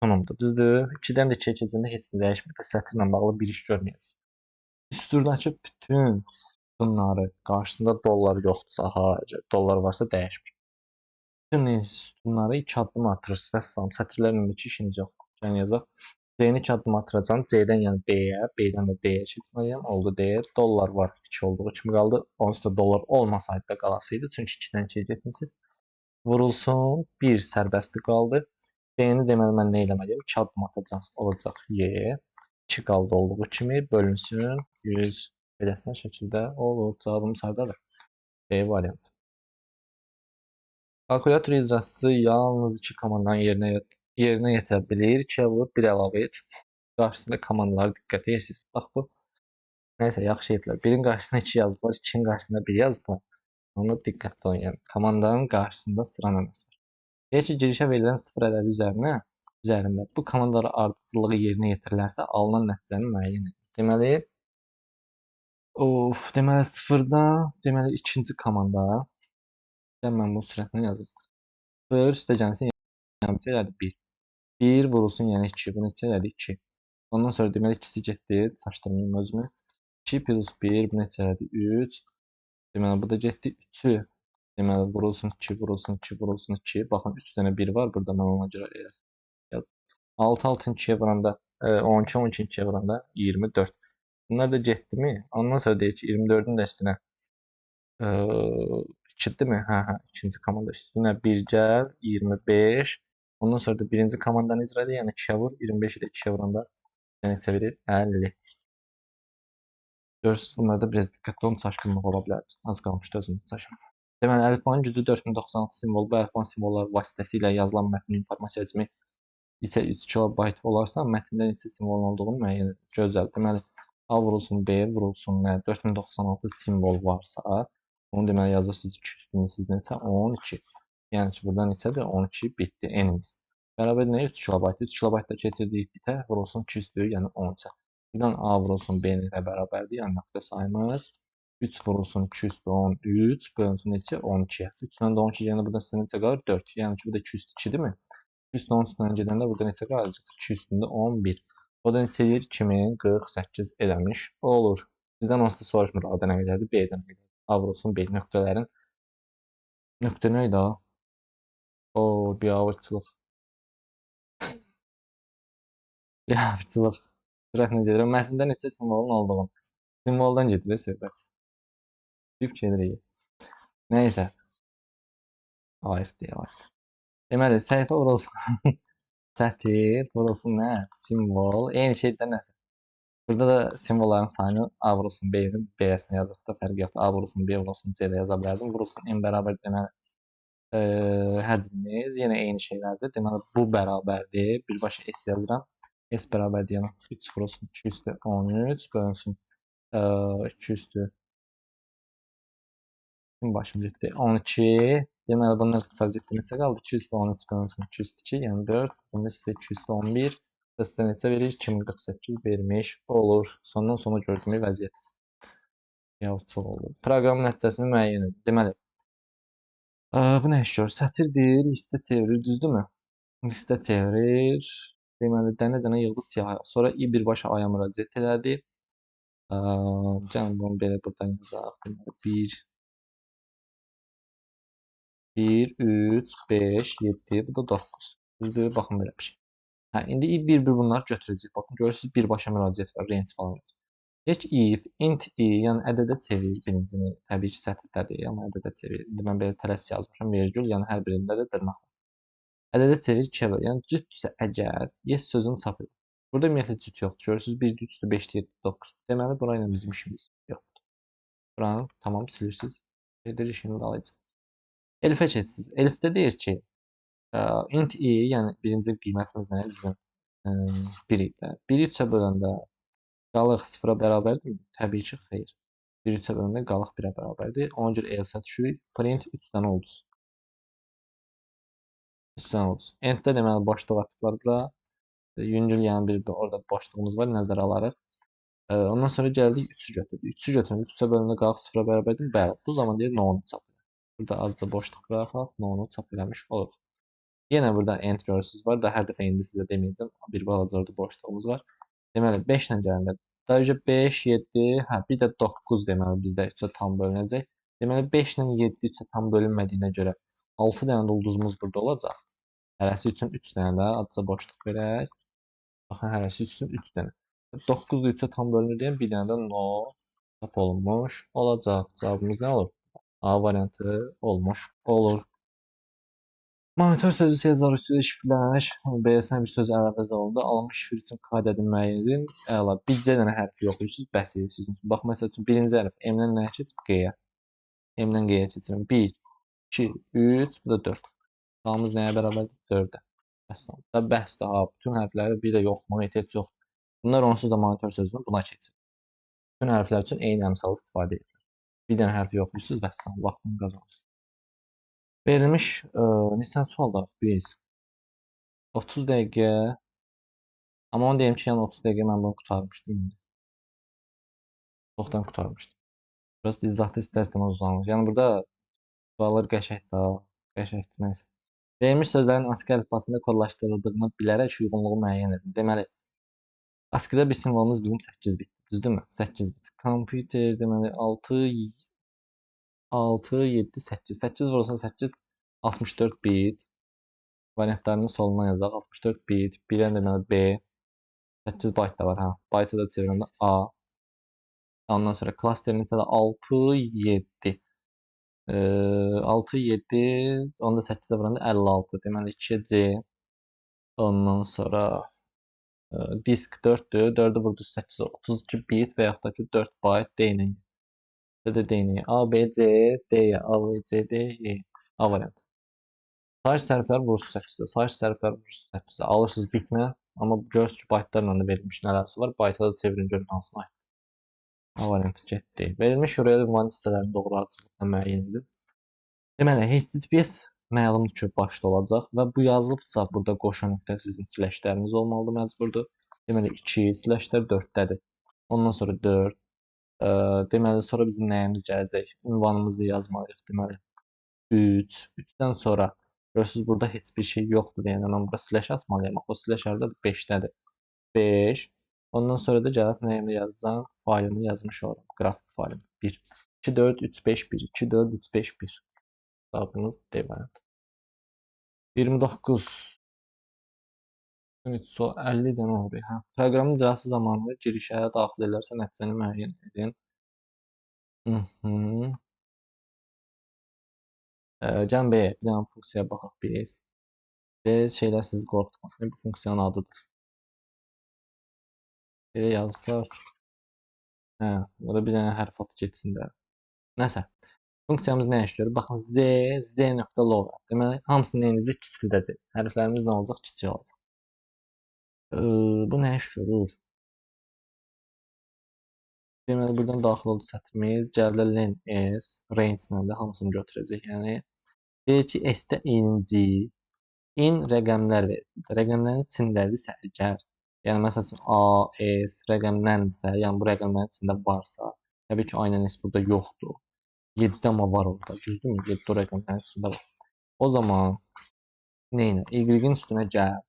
S1: Sonumdur, düzdür? 2-dən də 2-yə keçəndə heç nə dəyişmir və sətirlə bağlı bir iş görməyəcək. Düsturdakı bütün sütunları qarşısında dollar yoxdursa, ha, əgər dollar varsa dəyişmir. Bütün sütunları 2 addım artırırsınız. Vəssalam, sətirlərlə iki işiniz yoxdur. Yəni yazaq. C-ni 2 addım artıracağam. C-dən yəni B-yə, B-dən də D-yə keçməliyəm. Oldu D. Dollar var 2 olduğu kimi qaldı. Onsuz da dollar olmasaydı da qalasıydı. Çünki 2-dən 2-yə getmisiniz. Vurulsun. 1 sərbəstlik qaldı. D-ni deməli mən nə eləməliyəm? 2 addım atacağam. Olacaq Y. 2 qaldı olduğu kimi bölünsün 100. Beləsinə şəkildə olur. Cavabımız hardadır? D variantı. Kalkulyator icraçısı yalnız 2 komandanı yerinə yetirə bilir. 2-yə vur, 1 əlavə et. Qarşısında komandalara diqqət edirsiniz. Bax bu. Nəysə, yaxşı ediblər. Birin qarşısına 2 yazıblar, 2-nin qarşısına 1 yazıblar. Ona diqqətli olun. Yəni komandanın qarşısında sıra nömrəsi var. Deyək ki, girişə verilən 0 ədədi üzərində bu komandaların ardıcıllığı yerinə yetirilərsə, alınan nəticəni müəyyən edir. Deməli, deməli 0-da, deməli ikinci komanda. Gəlin mən bu sürətlə yazım. 0 üstə gəlsin, yəni neçə elədi? 1. 1 vurulsun, yəni 2. Bu neçə elədi? 2. Ondan sonra deməli ikisi getdi. Çaşdırmayım özümü. 2 plus 1 bu neçə elədi? 3. Deməli bu da getdi 3-ü. Deməli vurulsun 2, vurulsun 2, vurulsun 2. Baxın 3 dənə 1 var burada, mən ona görə elə. 6 6-nı 2-yə vuranda 12, 12-ni 2-yə vuranda 24. Bunlar da getdimi? Ondan sonra deyir ki, 24-ün də üstünə 2-dirmi? Hə, ikinci komanda üstünə 1 gəl, 25. Ondan sonra da birinci komandanı icra edir, yəni 2-yə vur, 25 ilə 2-yə vuranda neçə verir? 50. Görürsünüz, bunlarda biraz diqqətli olun, çaşqınlıq ola bilər. Az qalmışdı özümdə çaşım. Deməli, əlifbanın gücü 4096 simvol. Bu əlifbanın simvolları vasitəsilə yazılan mətnin informasiya həcmi isə 3 kilobayt olarsa, mətndə neçə simvolun olduğunu müəyyən edir. Gözəl. Deməli, A vurulsun, B vurulsun, nə? 4096 simvol varsa, onu deməli yazırsınız 2 üstündə siz neçə? 12. Yəni ki, burada neçədir? 12 bitdi n-imiz. Bərabər nə? 3 kilobayt. 3 kilobayt da keçirdik bitə, vurulsun 2 üstü, yəni 13-ə. Buradan A vurulsun B ilə bərabərdir, yəni nöqtə sayımız. 3 vurulsun 2 üstü 13, bölünsün neçə? 12-yə. 3 ilə də 12 gedəndə burada sizə neçə qalır? 4. Yəni ki, bu da 2 üstü 2-dirmi? 2 üstü 13-dən gedəndə burada neçə qalacaq? 2 üstündə 11. O da neçə eləyir? 2048 eləmiş olur. Sizdən onsuz da soruşmur A-da nə qədərdir, B-də nə qədərdir. A vurulsun B nöqtələrin. Nöqtə nə idi? O, biabırçılıq. Biabırçılıq. Sürətlə gedirəm. Mətndə neçə simvolun olduğunu. Simvoldan gedir söhbət. Deyib gedirik. Nəysə. Ayıbdır, ayıbdır. Deməli, səhifə vurulsun. Sətir vurulsun nə? Simvol. Eyni şeydir nəsə. Burada da simvolların sayını A vurulsun B-nin B-sini yazıq da fərqi yoxdur. A vurulsun B vurulsun C də yaza bilərdim. Vurulsun M bərabər deməli həcmimiz yenə eyni şeylərdir. Deməli bu bərabərdir. Birbaşa S yazıram. S bərabərdir yəni 3 vurulsun 2 üstü 13 bölünsün 2 üstü başım getdi. 12. Deməli bunun ixtisar getdi. Neçə qaldı? 2 üstü 13 bölünsün 2 üstü 2, yəni 4. Bunda sizə 2 üstü 11. Sizə neçə verir? 2048 vermiş olur. Sondan sonra gördüyümüz vəziyyət. Yavruçuq oldu. Proqramın nəticəsini müəyyən edir. Deməli, bu nə iş görür? Sətirdir, listə çevirir, düzdürmü? Listə çevirir. Deməli, dənə-dənə yığdı siyahıya. Sonra i birbaşa A-ya müraciət elədi. Gəlin bunu belə buradan yazaq. Deməli, 1, 3, 5, 7, bu da 9. Düzdür? Baxın belə bir şey. Hə, indi i bir-bir bunları götürəcək. Baxın, görürsünüz, birbaşa müraciət var, range falan yox. Deyək ki, if, int i, yəni ədədə çevir birincini. Təbii ki, sətirdədir, amma ədədə çevir. İndi mən belə tələs yazmışam, vergül, yəni hər birində də dırnaq var. Ədədə çevir 2-yə böl. Yəni cütdürsə əgər, yes sözünü çap edir. Burada ümumiyyətlə cüt yoxdur. Görürsünüz, 1, 3-dür, 5-dir, 7-dir, 9. Deməli, bura ilə bizim işimiz yoxdur. Buranı tamam silirsiniz. Edir işini dalayacaq. Elifə keçsiniz. Elifdə deyir ki, int i, yəni birinci qiymətimiz nə idi bizim? 1 idi. 1-i 3-ə böləndə qalıq 0-a bərabərdirmi? Təbii ki, xeyr. 1-i 3-ə böləndə qalıq 1-ə bərabərdir. Ona görə else düşürük. Print 3 dənə ulduz. 3 dənə ulduz. End-də deməli boşluq atıblar bura. Yüngül yəni bir orada boşluğumuz var, nəzərə alarıq. Ondan sonra gəldik 3-ü götürdük. 3-ü götüründü. 3-ə böləndə qalıq 0-a bərabərdir. Bəli, bu zaman deyir no-nu çap edir. Burada azca boşluq buraxaq, no-nu çap eləmiş oluruq. Yenə burada end görürsünüz var. Da hər dəfə indi sizə deməyəcəm. Bir balaca orada boşluğumuz var. Deməli 5 ilə gələndə daha 5, 7, hə bir də 9 deməli bizdə 3-ə tam bölünəcək. Deməli 5 ilə 7 3-ə tam bölünmədiyinə görə 6 dənə də ulduzumuz burada olacaq. Hərəsi üçün 3 dənə də azca boşluq verək. Baxın, hərəsi üçün 3 dənə. 9 da 3-ə tam bölünür deyən bir dənə də no çap olunmuş olacaq. Cavabımız nə olur? A variantı olmuş olur. Monitor sözü Sezar üstü şifrlənmiş, beləsinə bir söz əlavə olundu. Alınmış şifr üçün K ədədini müəyyən edin. Əla, bircə dənə hərfi yoxlayırsınız, bəs edir sizin üçün. Bax, məsəl üçün, birinci hərf M-dən nəyə keçib? G-yə. M-dən G-yə keçirəm. 1, 2, 3, bu da 4. K-mız nəyə bərabərdir? 4-ə. Bəs, da bəhs daha bütün hərfləri bir də yoxlamağa ehtiyac yoxdur. Bunlar onsuz da monitor sözünü buna keçir. Bütün hərflər üçün eyni əmsalı istifadə edilir. Bir dənə hərfi yoxlayırsınız, vəssalam, vaxtını qazanırsınız. Verilmiş neçə sualdaq biz? 30 dəqiqə. Amma onu deyim ki, yəni 30 dəqiqə mən bunu qurtarmışdım indi. Çoxdan qurtarmışdım. Burası izahatda istər-istəməz uzanır. Yəni burada suallar qəşəngdir, qəşəngdir, nəysə. Verilmiş sözlərin ASCII əlifbasında kodlaşdırıldığını bilərək uyğunluğu müəyyən edin. Deməli, ASCII-də bir simvolumuz bizim 8 bitdir, düzdürmü? 8 bit. Kompüter deməli 6, 6, 7, 8. 8 vurulsun 8, 64 bit. Variantlarının soluna yazaq. 64 bit. 1-ə deməli B. 8 bayt da var, hə. Baytı da çevirəndə A. Ondan sonra klasterin içində 6, 7. 6, 7, onu da 8-ə vuranda 56. Deməli 2-yə C. Ondan sonra disk 4-dür. 4-ü vurdu 8-ə 32 bit və yaxud da ki 4 bayt D ilə. D də D ilə. A, B, C, D-yə. A, B, C, D, E. A variantı. Sayış sərflər vurursunuz 8-ə. Sayış sərflər vurursunuz 8-ə. Alırsınız bitmə. Amma görürsünüz ki, baytlarla da verilmiş nələrsə var. Bayta da çevirin görün hansına aiddir. A variantı getdi. Verilmiş URL ünvan hissələrini doğru ardıcıllıqla müəyyən edin. Deməli, HTTPS məlumdur ki, başda olacaq və bu yazılıbsa burada qoşa nöqtə sizin slashləriniz olmalıdır, məcburdur. Deməli, 2 slashlər 4-dədir. Ondan sonra 4. Deməli, sonra bizim nəyimiz gələcək? Ünvanımızı yazmalıyıq. Deməli, 3. 3-dən sonra görürsünüz, burada heç bir şey yoxdur. Yəni, mən bura slash atmalıyam. O slash hardadır? 5-dədir. 5. Ondan sonra da gəlib nəyimi yazacağam? Faylımı yazmış olurum. Qrafik faylımı. 1. 2, 4, 3, 5, 1. 2, 4, 3, 5, 1. Cavabımız D variantı. 29. Sual 50 dənə olur. Hə. Proqramın icrası zamanı girişə daxil edirlərsə nəticəni müəyyən edin. Gəlin B, bir dənə funksiyaya baxaq biz. Belə şeylər sizi qorxutmasın. Bu funksiyanın adıdır. Belə yazsaq. Hə, burada bir dənə hərf atı getsin də. Nəsə. Funksiyamız nə iş görür? Baxın, Z, Z nöqtə lower. Deməli, hamısını nə edəcək? Kiçildəcək. Hərflərimiz nə olacaq? Kiçik olacaq. Bu nə iş görür? Deməli, buradan daxil oldu sətrimiz. Gəldi len S, range-lə də hamısını götürəcək. Yəni, deyir ki, S-də inci, in rəqəmlər verir. Rəqəmlərin içindədirsə əgər, yəni, məsəl üçün, A, S rəqəmləndirsə, yəni, bu rəqəmlərin içində varsa, təbii ki, aynən S burada yoxdur. 7-də amma var orada, düzdürmü? 7 o rəqəmlərin içində var. O zaman, neyinə? Y-in üstünə gəl.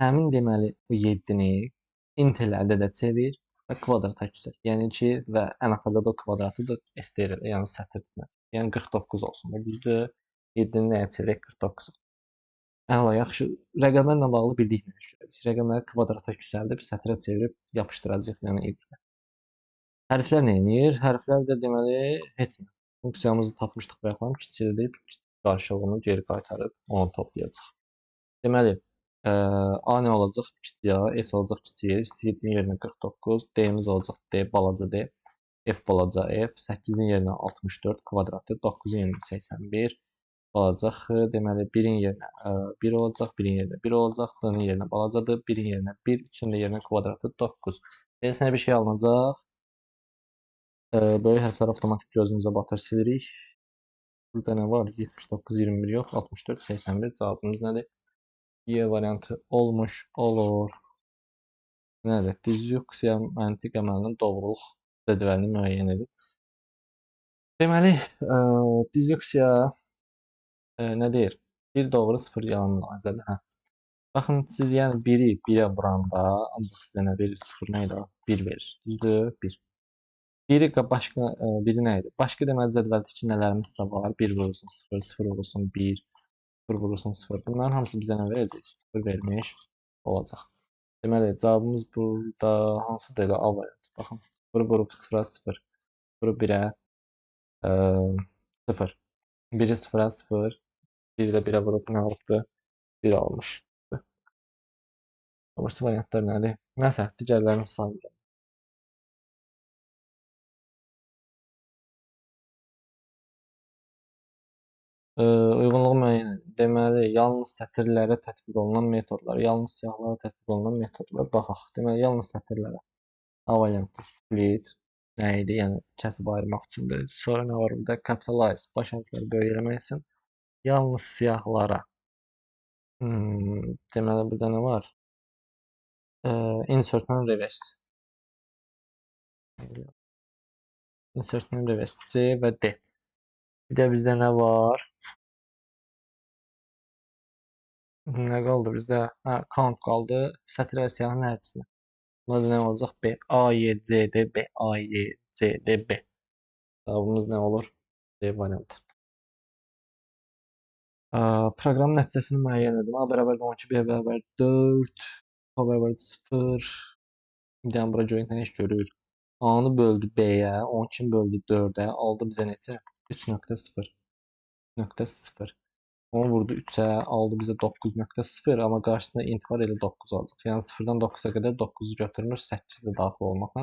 S1: Həmin deməli, o 7-ni intel ədədə çevir və kvadrata yüksəlt. Yəni ki, və ən axırda da o kvadratı da STR, yəni sətir demək. Yəni 49 olsun da, düzdür? 7-ni nəyə çevirək? 49. Əla, yaxşı. Rəqəmlərlə bağlı bildik nə düşürəcək. Rəqəmləri kvadrata yüksəldib, sətrə çevirib yapışdıracaq, yəni Y. Hərflər nə edir? Hərflər də deməli, heç nə. Funksiyamızı tapmışdıq bayaqlar, kiçildib, qarşılığını geri qaytarıb onu toplayacaq. Deməli, A nə olacaq? Kiçik A, S olacaq kiçik S, 7-nin yerinə 49, D-miz olacaq D, balaca D, F balaca F, 8-in yerinə 64 kvadratı, 9-un yerinə 81, balaca X, deməli 1-in yerinə 1 olacaq, 1-in yerinə 1 olacaq, D-nin yerinə balacadır, 1-in yerinə 1, 3-ün də yerinə kvadratı 9. Beləsinə bir şey alınacaq. Böyük hərflər avtomatik gözümüzə batır, silirik. Burada nə var? 79, 21 yox, 64, 81. Cavabımız nədir? Y variantı olmuş olur. Nədir? Dizyuksiya məntiq əməlinin doğruluq cədvəlini müəyyən edir. Deməli, dizyuksiya nə deyir? 1 doğru, 0 yalan mülahizədir. Hə. Baxın, siz yəni 1-i 1-ə vuranda, ancaq sizə nə verir? 0 nə idi? 1 verir. Düzdür? 1. Biri başqa, biri nə idi? Başqa deməli cədvəldəki nələrimizsə var. 1 vurulsun 0, 0 vurulsun 1, 0 vurulsun 0. Bunların hamısı bizə nə verəcək? 0 vermiş olacaq. Deməli, cavabımız burada hansıdır elə? A variantı. Baxın, 0 vurub 0-a 0, 0 1-ə 0. 1-i 0-a 0, 1 də 1-ə vurub nə alıbdır? 1 almış. Başqa variantlar nədir? Nəsə, digərlərini saymıram. Uyğunluğu müəyyən edin. Deməli, yalnız sətirlərə tətbiq olunan metodlar, yalnız siyahılara tətbiq olunan metodlar. Baxaq. Deməli, yalnız sətirlərə. A variantı split nə idi? Yəni, kəsib ayırmaq üçündür. Sonra nə var burada? Capitalize, baş hərfləri böyük eləmək üçün. Yalnız siyahılara. Deməli, burada nə var? Insert and reverse. Insert and reverse. C və D. Bir də bizdə nə var? Nə qaldı bizdə? Hə, count qaldı. Sətir və siyahının hər ikisinə. Buna da nə olacaq? B. A, Y, C, D, B. A, Y, C, D, B. Cavabımız nə olur? C variantı. Proqramın nəticəsini müəyyən edin. A bərabər 12, B bərabər 4, A bərabər 0. Yəni bura görün nə iş görür? A-nı böldü B-yə, 12-ni böldü 4-ə, aldı bizə neçə? 3.0. 3.0. Onu vurdu 3-ə, aldı bizə 9.0, amma qarşısında int var, elə 9 alacaq. Yəni 0-dan 9-a qədər 9-u götürmür, 8 də daxil olmaqla.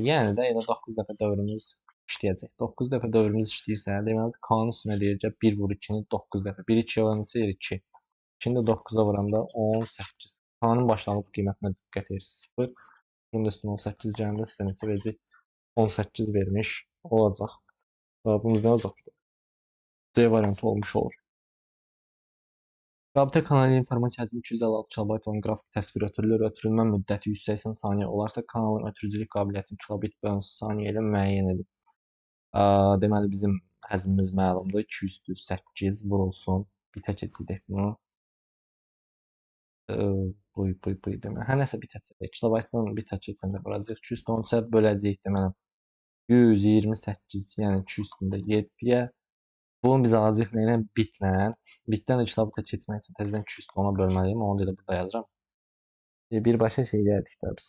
S1: Yəni də elə 9 dəfə dövrümüz işləyəcək. 9 dəfə dövrümüz işləyirsə, deməli K-nın üstünə deyir ki, 1 vur 2-ni 9 dəfə. 1 2-yə vuran neçə deyir? 2. 2-ni də 9-a vuranda 18. K-nın başlanğıc qiymətinə diqqət edirsiniz. 0. Bunun da üstünə 18 gələndə sizə neçə verəcək? 18 vermiş olacaq. Cavabımız nə olacaq? C variantı olmuş olur. Rabitə kanalı informasiya həcmi 256 kilobayt olan qrafik təsvir ötürülür. Ötürülmə müddəti 180 saniyə olarsa, kanalın ötürücülük qabiliyyətini kilobit bölünsü saniyə ilə müəyyən edin. Deməli, bizim həcmimiz məlumdur. 208 vurulsun. Bitə keçirik bunu. Buy, buy, buy deməli. Hə, nəsə bitə keçirik. Kilobaytdan bitə keçəndə vuracaq. 213-ə böləcəyik deməli. 128, yəni 2 üstündə 7-yə. Bunu biz alacağıq nə ilə? Bitlə. Bitdən də kilobitə keçmək üçün təzədən 2 üstü 10-a bölməliyim. Onu da elə burada yazıram. Birbaşa şey deyərdik də biz.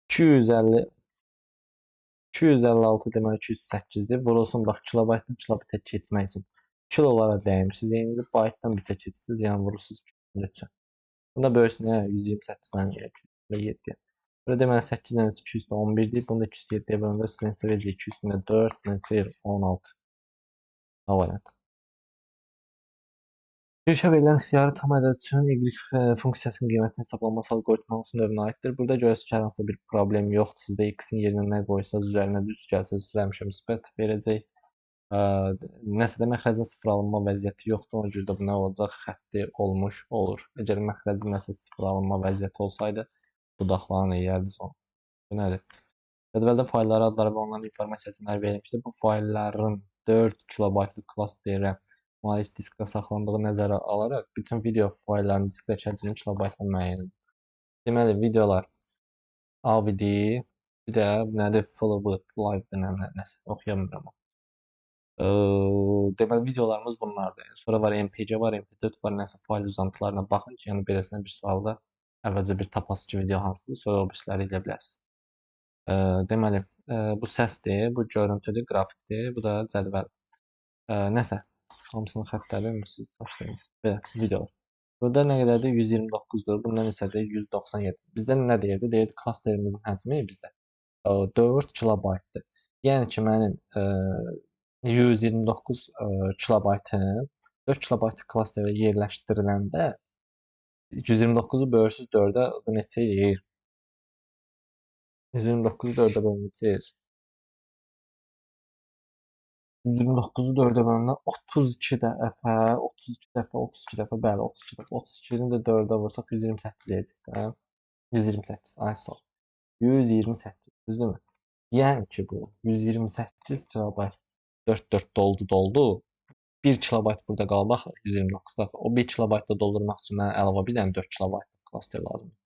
S1: 256 deməli 208-dir. Vurulsun, bax, kilobaytdan kilobitə keçmək üçün. Kilolara dəymişsiniz. Yəni baytdan bitə keçirsiniz. Yəni vurursunuz 203-ə. Bunu da bölürsün, nə? 128 saniyə 207-yə. Burada deməli 8 ilə 211-dir. Bunu da 207-yə böləndə sizə neçə verəcək? 2 üstündə 4, neçə verir? 16. A variantı. Girişə verilən ixtiyari tam ədəd üçün y funksiyasının qiymətini hesablanması alqoritmanın növünə aiddir. Burada görürsünüz ki, hər hansısa bir problem yoxdur. Sizdə x-in yerinə nə qoysanız, üzərinə düz gəlsə, sizə həmişə müsbət verəcək. Nəsə də məxrəcin sıfır alınma vəziyyəti yoxdur. Ona görə də bu nə olacaq? Xətti olmuş olur. Əgər məxrəcin nəsə sıfır alınma vəziyyəti olsaydı, budaqlarını eləyərdiniz onu. Bu nədir? Cədvəldə faylları, adları və onların informasiya həcmləri verilmişdir. Bu faylların 4 kilobaytlıq klasterə malik diskdə saxlandığı nəzərə alaraq bütün video fayllarının diskdəki həcmini kilobaytla müəyyən edin. Deməli, videolar AVD, bir də nədir? FLV, Live-dır, nəsə, oxuya bilmirəm. Deməli, videolarımız bunlardır. Sonra var MPG var, MP4 var, nəsə fayl uzantılarına baxın ki, yəni beləsinə bir sualda əvvəlcə bir tapasız ki, video hansıdır, sonra o birisləri eləyə bilərsiniz. Deməli, bu səsdir, bu görüntüdür, qrafikdir, bu da cədvəl. Nəsə, hamısını xəttlədim, siz çaşdırırsınız. Belə, videolar. Burada nə qədərdir? 129-dur. Bunda neçədir? 197. Bizdə nə deyirdi? Deyirdi, klasterimizin həcmi bizdə 4 kilobaytdır. Yəni ki, mənim 129 kilobaytım 4 kilobaytlıq klasterə yerləşdiriləndə 129-u bölürsünüz 4-ə, o da neçə eləyir? 129-u 4-ə bölün neçə eləyir? 129-u 4-ə böləndə 32 dəfə, 32 dəfə, 32 dəfə, bəli, 32 dəfə, 32-ni də 4-ə vursaq 128 eləyəcək də. 128, ay sağ ol. 128, düzdürmü? Yəni ki, bu 128 kilobayt 4 4 doldu, doldu. 1 kilobayt burada qaldı axı 129 dəfə. O 1 kilobayt da doldurmaq üçün mənə əlavə bir dənə 4 kilobaytlıq klaster lazımdır.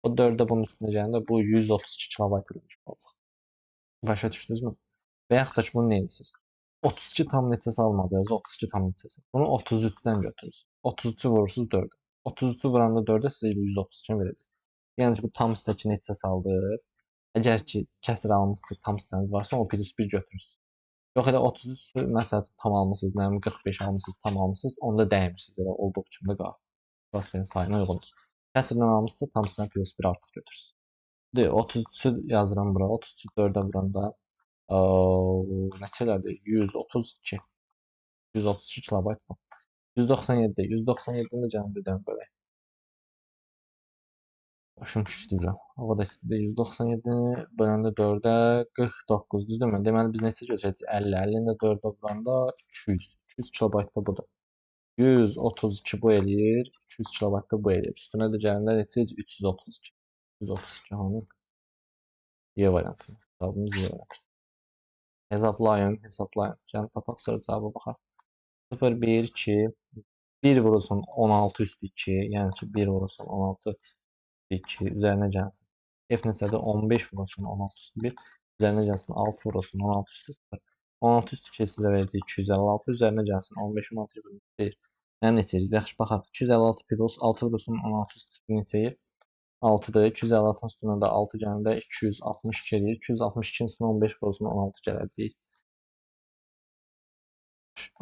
S1: O 4-də bunun üstünə gələndə bu 132 kilobayt eləmiş olacaq. Başa düşdünüzmü? Və yaxud da ki, bunu nə edirsiniz? 32 tam neçəsi almadınız, 32 tam neçəsi. Bunu 33-dən götürürsünüz. 33-ü vurursunuz 4-ə. 33-ü vuranda 4-ə sizə 132 verəcək. Yəni ki, bu tam hissə ki, neçəsi aldınız. Əgər ki, kəsir almışsınız, tam hissəniz varsa, o plus 1 götürürsünüz. Yox, elə 33 məsələn tam almısınız, nə bilim 45 almısınız, tam almısınız, onda dəymirsiniz, elə olduğu kimi də qalır. Klasterin sayına uyğundur. Kəsirdən almışsınız, tam hissəni plus 1 artıq götürürsünüz. 33-ü yazıram bura, 33-ü 4-ə vuranda Neçə elədi? 132. 132 kilobayt bu. 197. 197-ni də gəlin birdən bölək. Başım şişdirəcəm. Hava da istidir. 197-ni böləndə 4-ə 49, düzdürmü? Deməli, biz neçə götürəcəyik? 50. 50-ni də 4-ə vuranda 200. 200 kilobayt da budur. 132 bu eləyir. 200 kilobayt da bu eləyir. Üstünə də gələndə neçə eləyir? 332. 332 hanı? Y variantı. Hesabımız Y variantı. Hesablayın, hesablayın. Gəlin tapaq, sonra cavaba baxaq. 0, 1, 2, 1 vurulsun 16 üstü 2. Yəni ki, 1 vurulsun 16 üstü 2. Üzərinə gəlsin. F neçədir? 15 vurulsun 16 üstü 1. Üzərinə gəlsin 6 vurulsun 16 üstü 0. 16 üstü 2 sizə verəcək 256. Üzərinə gəlsin 15, 16 deyir. Nə neçə eləyir? Yaxşı, baxaq. 256 plus 6 vurulsun 16 üstü 0 neçə eləyir? 6-dır. 256-nın üstünə də 6 gələndə 262 eləyir. 262-nin üstünə 15 vurulsun 16 gələcək.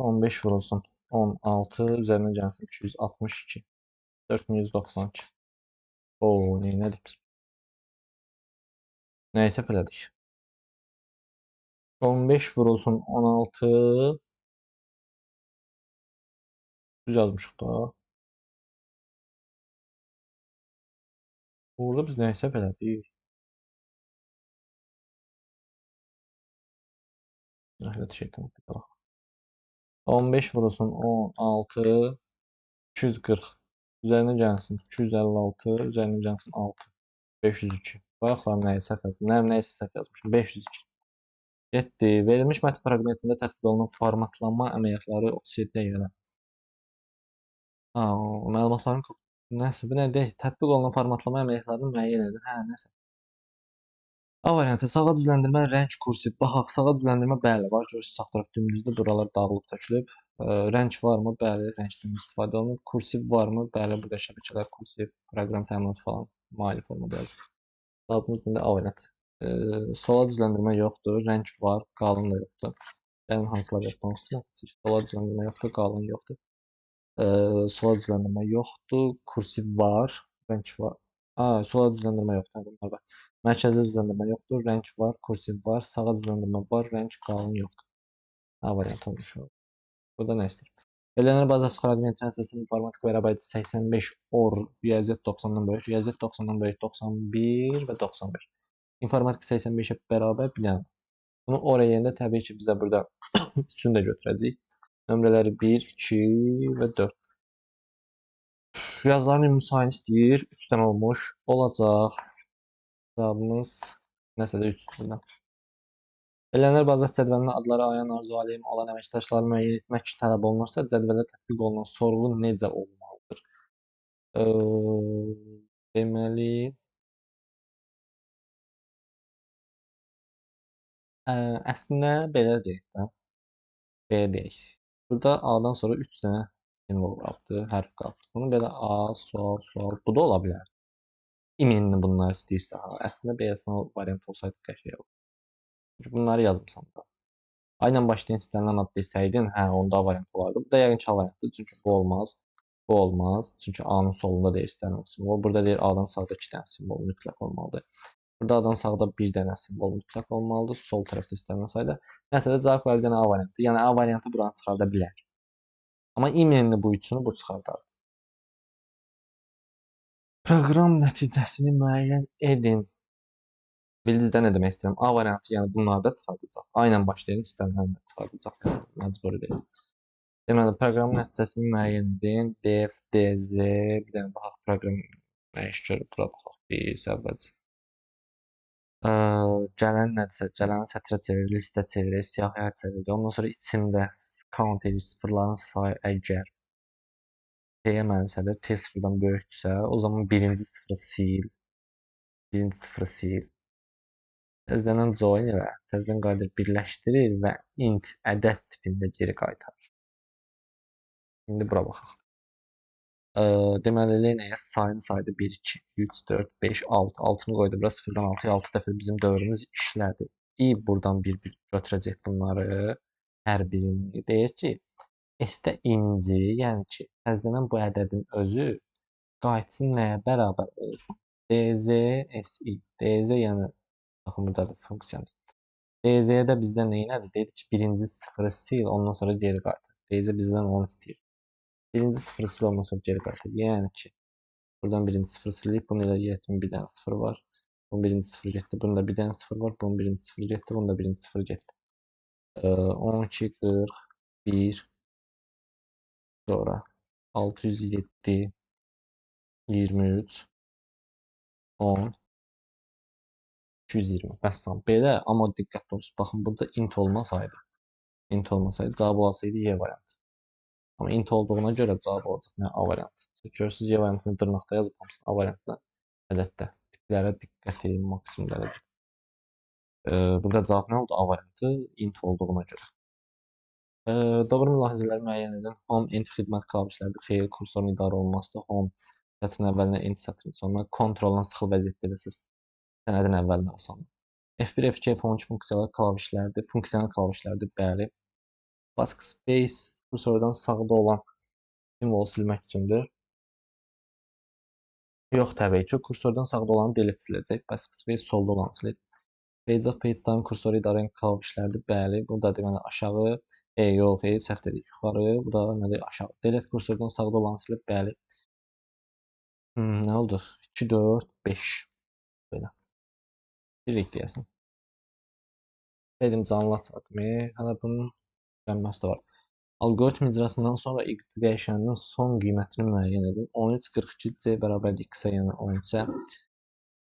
S1: 15 vurulsun 16 üzərinə gəlsin 262. 4192. Oo, neylədik biz? Nəyi səhv elədik? 15 vurulsun 16. Düz yazmışıq da. Burada biz nəyi səhv elədik? Nəhlət şeytan bir bax. 15 vurulsun 16, 240. Üzərinə gəlsin 256, üzərinə gəlsin 6. 502. Bayaqlar nəyi səhv yazdım? Nəyisə səhv yazmışım. 502. Getdi. Verilmiş mətn fraqmentində tətbiq olunan formatlanma əməliyyatları 37-yə görə. Ha, o məlumatların nəsə, bu nə deyək? Tətbiq olunan formatlama əməliyyatlarını müəyyən edin. Hə, nəsə. A variantı, sağa düzləndirmə, rəng, kursiv. Baxaq, sağa düzləndirmə, bəli, var. Görürsünüz, sağ tərəf dümdüzdür, buralar dağılıb, tökülüb. Rəng varmı? Bəli, rəngdən istifadə olunub. Kursiv varmı? Bəli, burada şəbəkələr, kursiv, proqram təminatı falan maili formada yazılıb. Cavabımız indi A variantı. Sola düzləndirmə yoxdur, rəng var, qalın da yoxdur. Gəlin hansılar yoxdur, onsuz sola düzləndirmə yoxdur, qalın yoxdur. Sola düzləndirmə yoxdur, kursiv var, rəng var. Sola düzləndirmə yoxdur, bunlar var. Mərkəzi düzləndirmə yoxdur, rəng var, kursiv var, sağa düzləndirmə var, rəng, qalın yoxdur. A variantı olmuş olur. Burada nə istəyir? Verilənlər bazası fraqmentinin əsasında informatik bərabərdir 85 or, riyaziyyat 90-dan böyük, riyaziyyat 90-dan böyük 91 və 91. İnformatik 85-ə bərabər bir dənə. Bunu or eləyəndə təbii ki, bizə burada üçünü də götürəcəyik. Nömrələri 1, 2 və 4. Yazıların ümumi sayını istəyir. 3 dənə olmuş. Olacaq. Cavabımız nəsə də 3 dənə. Verilənlər bazası cədvəlinin adları Ayan, Arzu, Alim olan əməkdaşları müəyyən etmək tələb olunursa, cədvəldə tətbiq olunan sorğu necə olmalıdır? Deməli, əslində belə deyək də. Belə deyək. Burada A-dan sonra 3 dənə simvol qaldı, hərf qaldı. Bunu belə A, sual, sual, bu da ola bilər. İminini bunları istəyirsə, ha. Əslində beləsinə variant olsaydı qəşəng olar. Çünki bunları yazmısan da. A ilə başlayan istənilən ad desəydin, hə, onda A variant olardı. Bu da yəqin ki A variantıdır. Çünki bu olmaz. Bu olmaz. Çünki A-nın solunda deyir istənilən simvol. Burada deyir A-dan sağda 2 dənə simvol mütləq olmalıdır. Burada A-dan sağda 1 dənə simvol mütləq olmalıdır. Sol tərəfdə istənilən sayda. Nəsə də cavab var bir dənə A variantı. Yəni A variantı buranı çıxarda bilər. Amma imenini bu üçünü bu çıxardardı. Proqram nəticəsini müəyyən edin. Bildiniz də nə demək istəyirəm? A variantı, yəni bunları da çıxardacaq. A ilə başlayan istənilən də çıxardacaq. Yəni, məcburi deyil. Deməli, proqramın nəticəsini müəyyən edin. Def, DZ, bir dənə baxaq proqram nə iş görür, bura baxaq biz əvvəlcə. Gələn nədirsə, gələni sətrə çevirir, listə çevirir, siyahıya çevirir. Ondan sonra içində count edir sıfırların sayı əgər T-yə mənimsədir, T sıfırdan böyükdürsə, o zaman birinci sıfırı sil, birinci sıfırı sil. Təzədən join ilə təzədən qayıdır, birləşdirir və int ədəd tipində geri qaytarır. İndi bura baxaq. Deməli, Lenaya sayını saydı 1, 2, 3, 4, 5, 6. 6-nı qoydu bura 0-dan 6-ya 6 dəfə bizim dövrümüz işlədi. I buradan bir-bir götürəcək bunları, hər birini. Deyir ki, S-də inci, yəni ki, təzələnən bu ədədin özü qayıtsın nəyə bərabər olur? DZ, SI. DZ, yəni, baxın, buradadır funksiyamız. DZ-də bizdən nə elədi? Dedi ki, birinci sıfırı sil, ondan sonra geri qaytar. DZ bizdən onu istəyir. Birinci sıfırı sil, ondan sonra geri qaytar. Yəni ki, buradan birinci sıfırı sildik. Bunun ilə 70 bir dənə sıfır var. Bunun birinci sıfırı getdi. Bunun da bir dənə sıfır var. Bunun birinci sıfırı getdi. Bunun da birinci sıfırı getdi. 12, 41, sonra 607, 23, 10, 220. Vəssalam. Belə, amma diqqətli olsun. Baxın, burada int olmasaydı, cavab olasaydı Y variantı. Amma int olduğuna görə cavab olacaq nə? A variantı. Görürsünüz, Y variantını dırnaqda yazıb, hamısını A variantına ədəddə. Tiplərə diqqət edin, maksimum dərəcədə. Burada cavab nə oldu? A variantı int olduğuna görə. Doğru mülahizələri müəyyən edin. Home, int xidmət klavişləridir. Xeyr, kursorun idarə olunmasıdır. Home sətrin əvvəlinə, int sətrin sonuna, kontroldan sıxıl vəziyyətdə eləsəz sənədin əvvəlinə və sonuna. F1, F2, F12 funksiyalar klavişlərdir. Funksional klavişlərdir, bəli. Backspace kursordan sağda olan simvolu silmək üçündür. Yox, təbii ki, kursordan sağda olanı delete siləcək. Backspace solda olanı silir. Page up, page down kursoru idarə edən klavişlərdir. Bəli, bu da deməli aşağı, yox, səhv dedik, yuxarı, bu da nədir, aşağı. Delete kursordan sağda olanı silib, bəli. Nə oldu? 2, 4, 5. Belə. Birlik deyəsən. Dedim, canlı açaq. Hələ bunun gəlməsi də var. Alqoritm icrasından sonra y dəyişəninin son qiymətini müəyyən edin. 13, 42, c bərabərdir x-ə, yəni 13-ə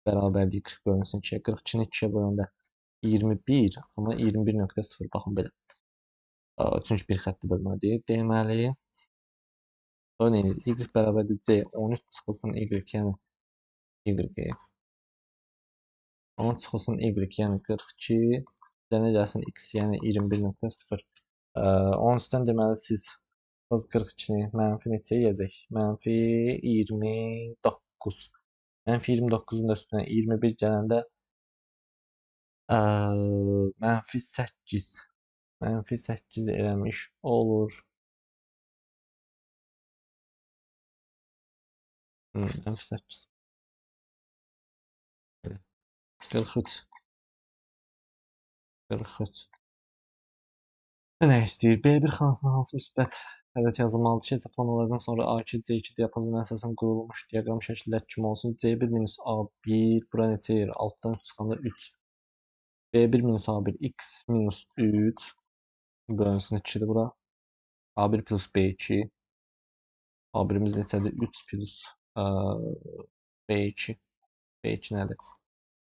S1: bərabərdir 40 bölünsün 2-yə. 42-ni 2-yə böləndə 21, amma 21.0, baxın belə. Çünki bir xətti bölmədir. Deməli, örneğin y bərabərdir c, 13 çıxılsın y, yəni y. 13 çıxılsın y, yəni 42, üzərinə gəlsin x, yəni 21.0. 13-dən deməli siz 42-ni mənfi neçə yeyəcək? Mənfi 29. Mənfi 29-un da üstünə 21 gələndə mənfi 8. Mənfi 8 eləmiş olur. Mənfi 8. 43. 43. Nə istəyir? B1 xanasına hansı müsbət ədəd yazılmalıdır ki, hesablamalardan sonra A2, C2 diapazonuna əsasən qurulmuş diaqram şəkillər kimi olsun. C1 minus A1, bura neçə yer? 6-dan 3 çıxanda 3. B1 minus A1, x minus 3 bölünsün 2-dir bura. A1 plus B2. A1-imiz neçədir? 3 plus B2. B2 nədir?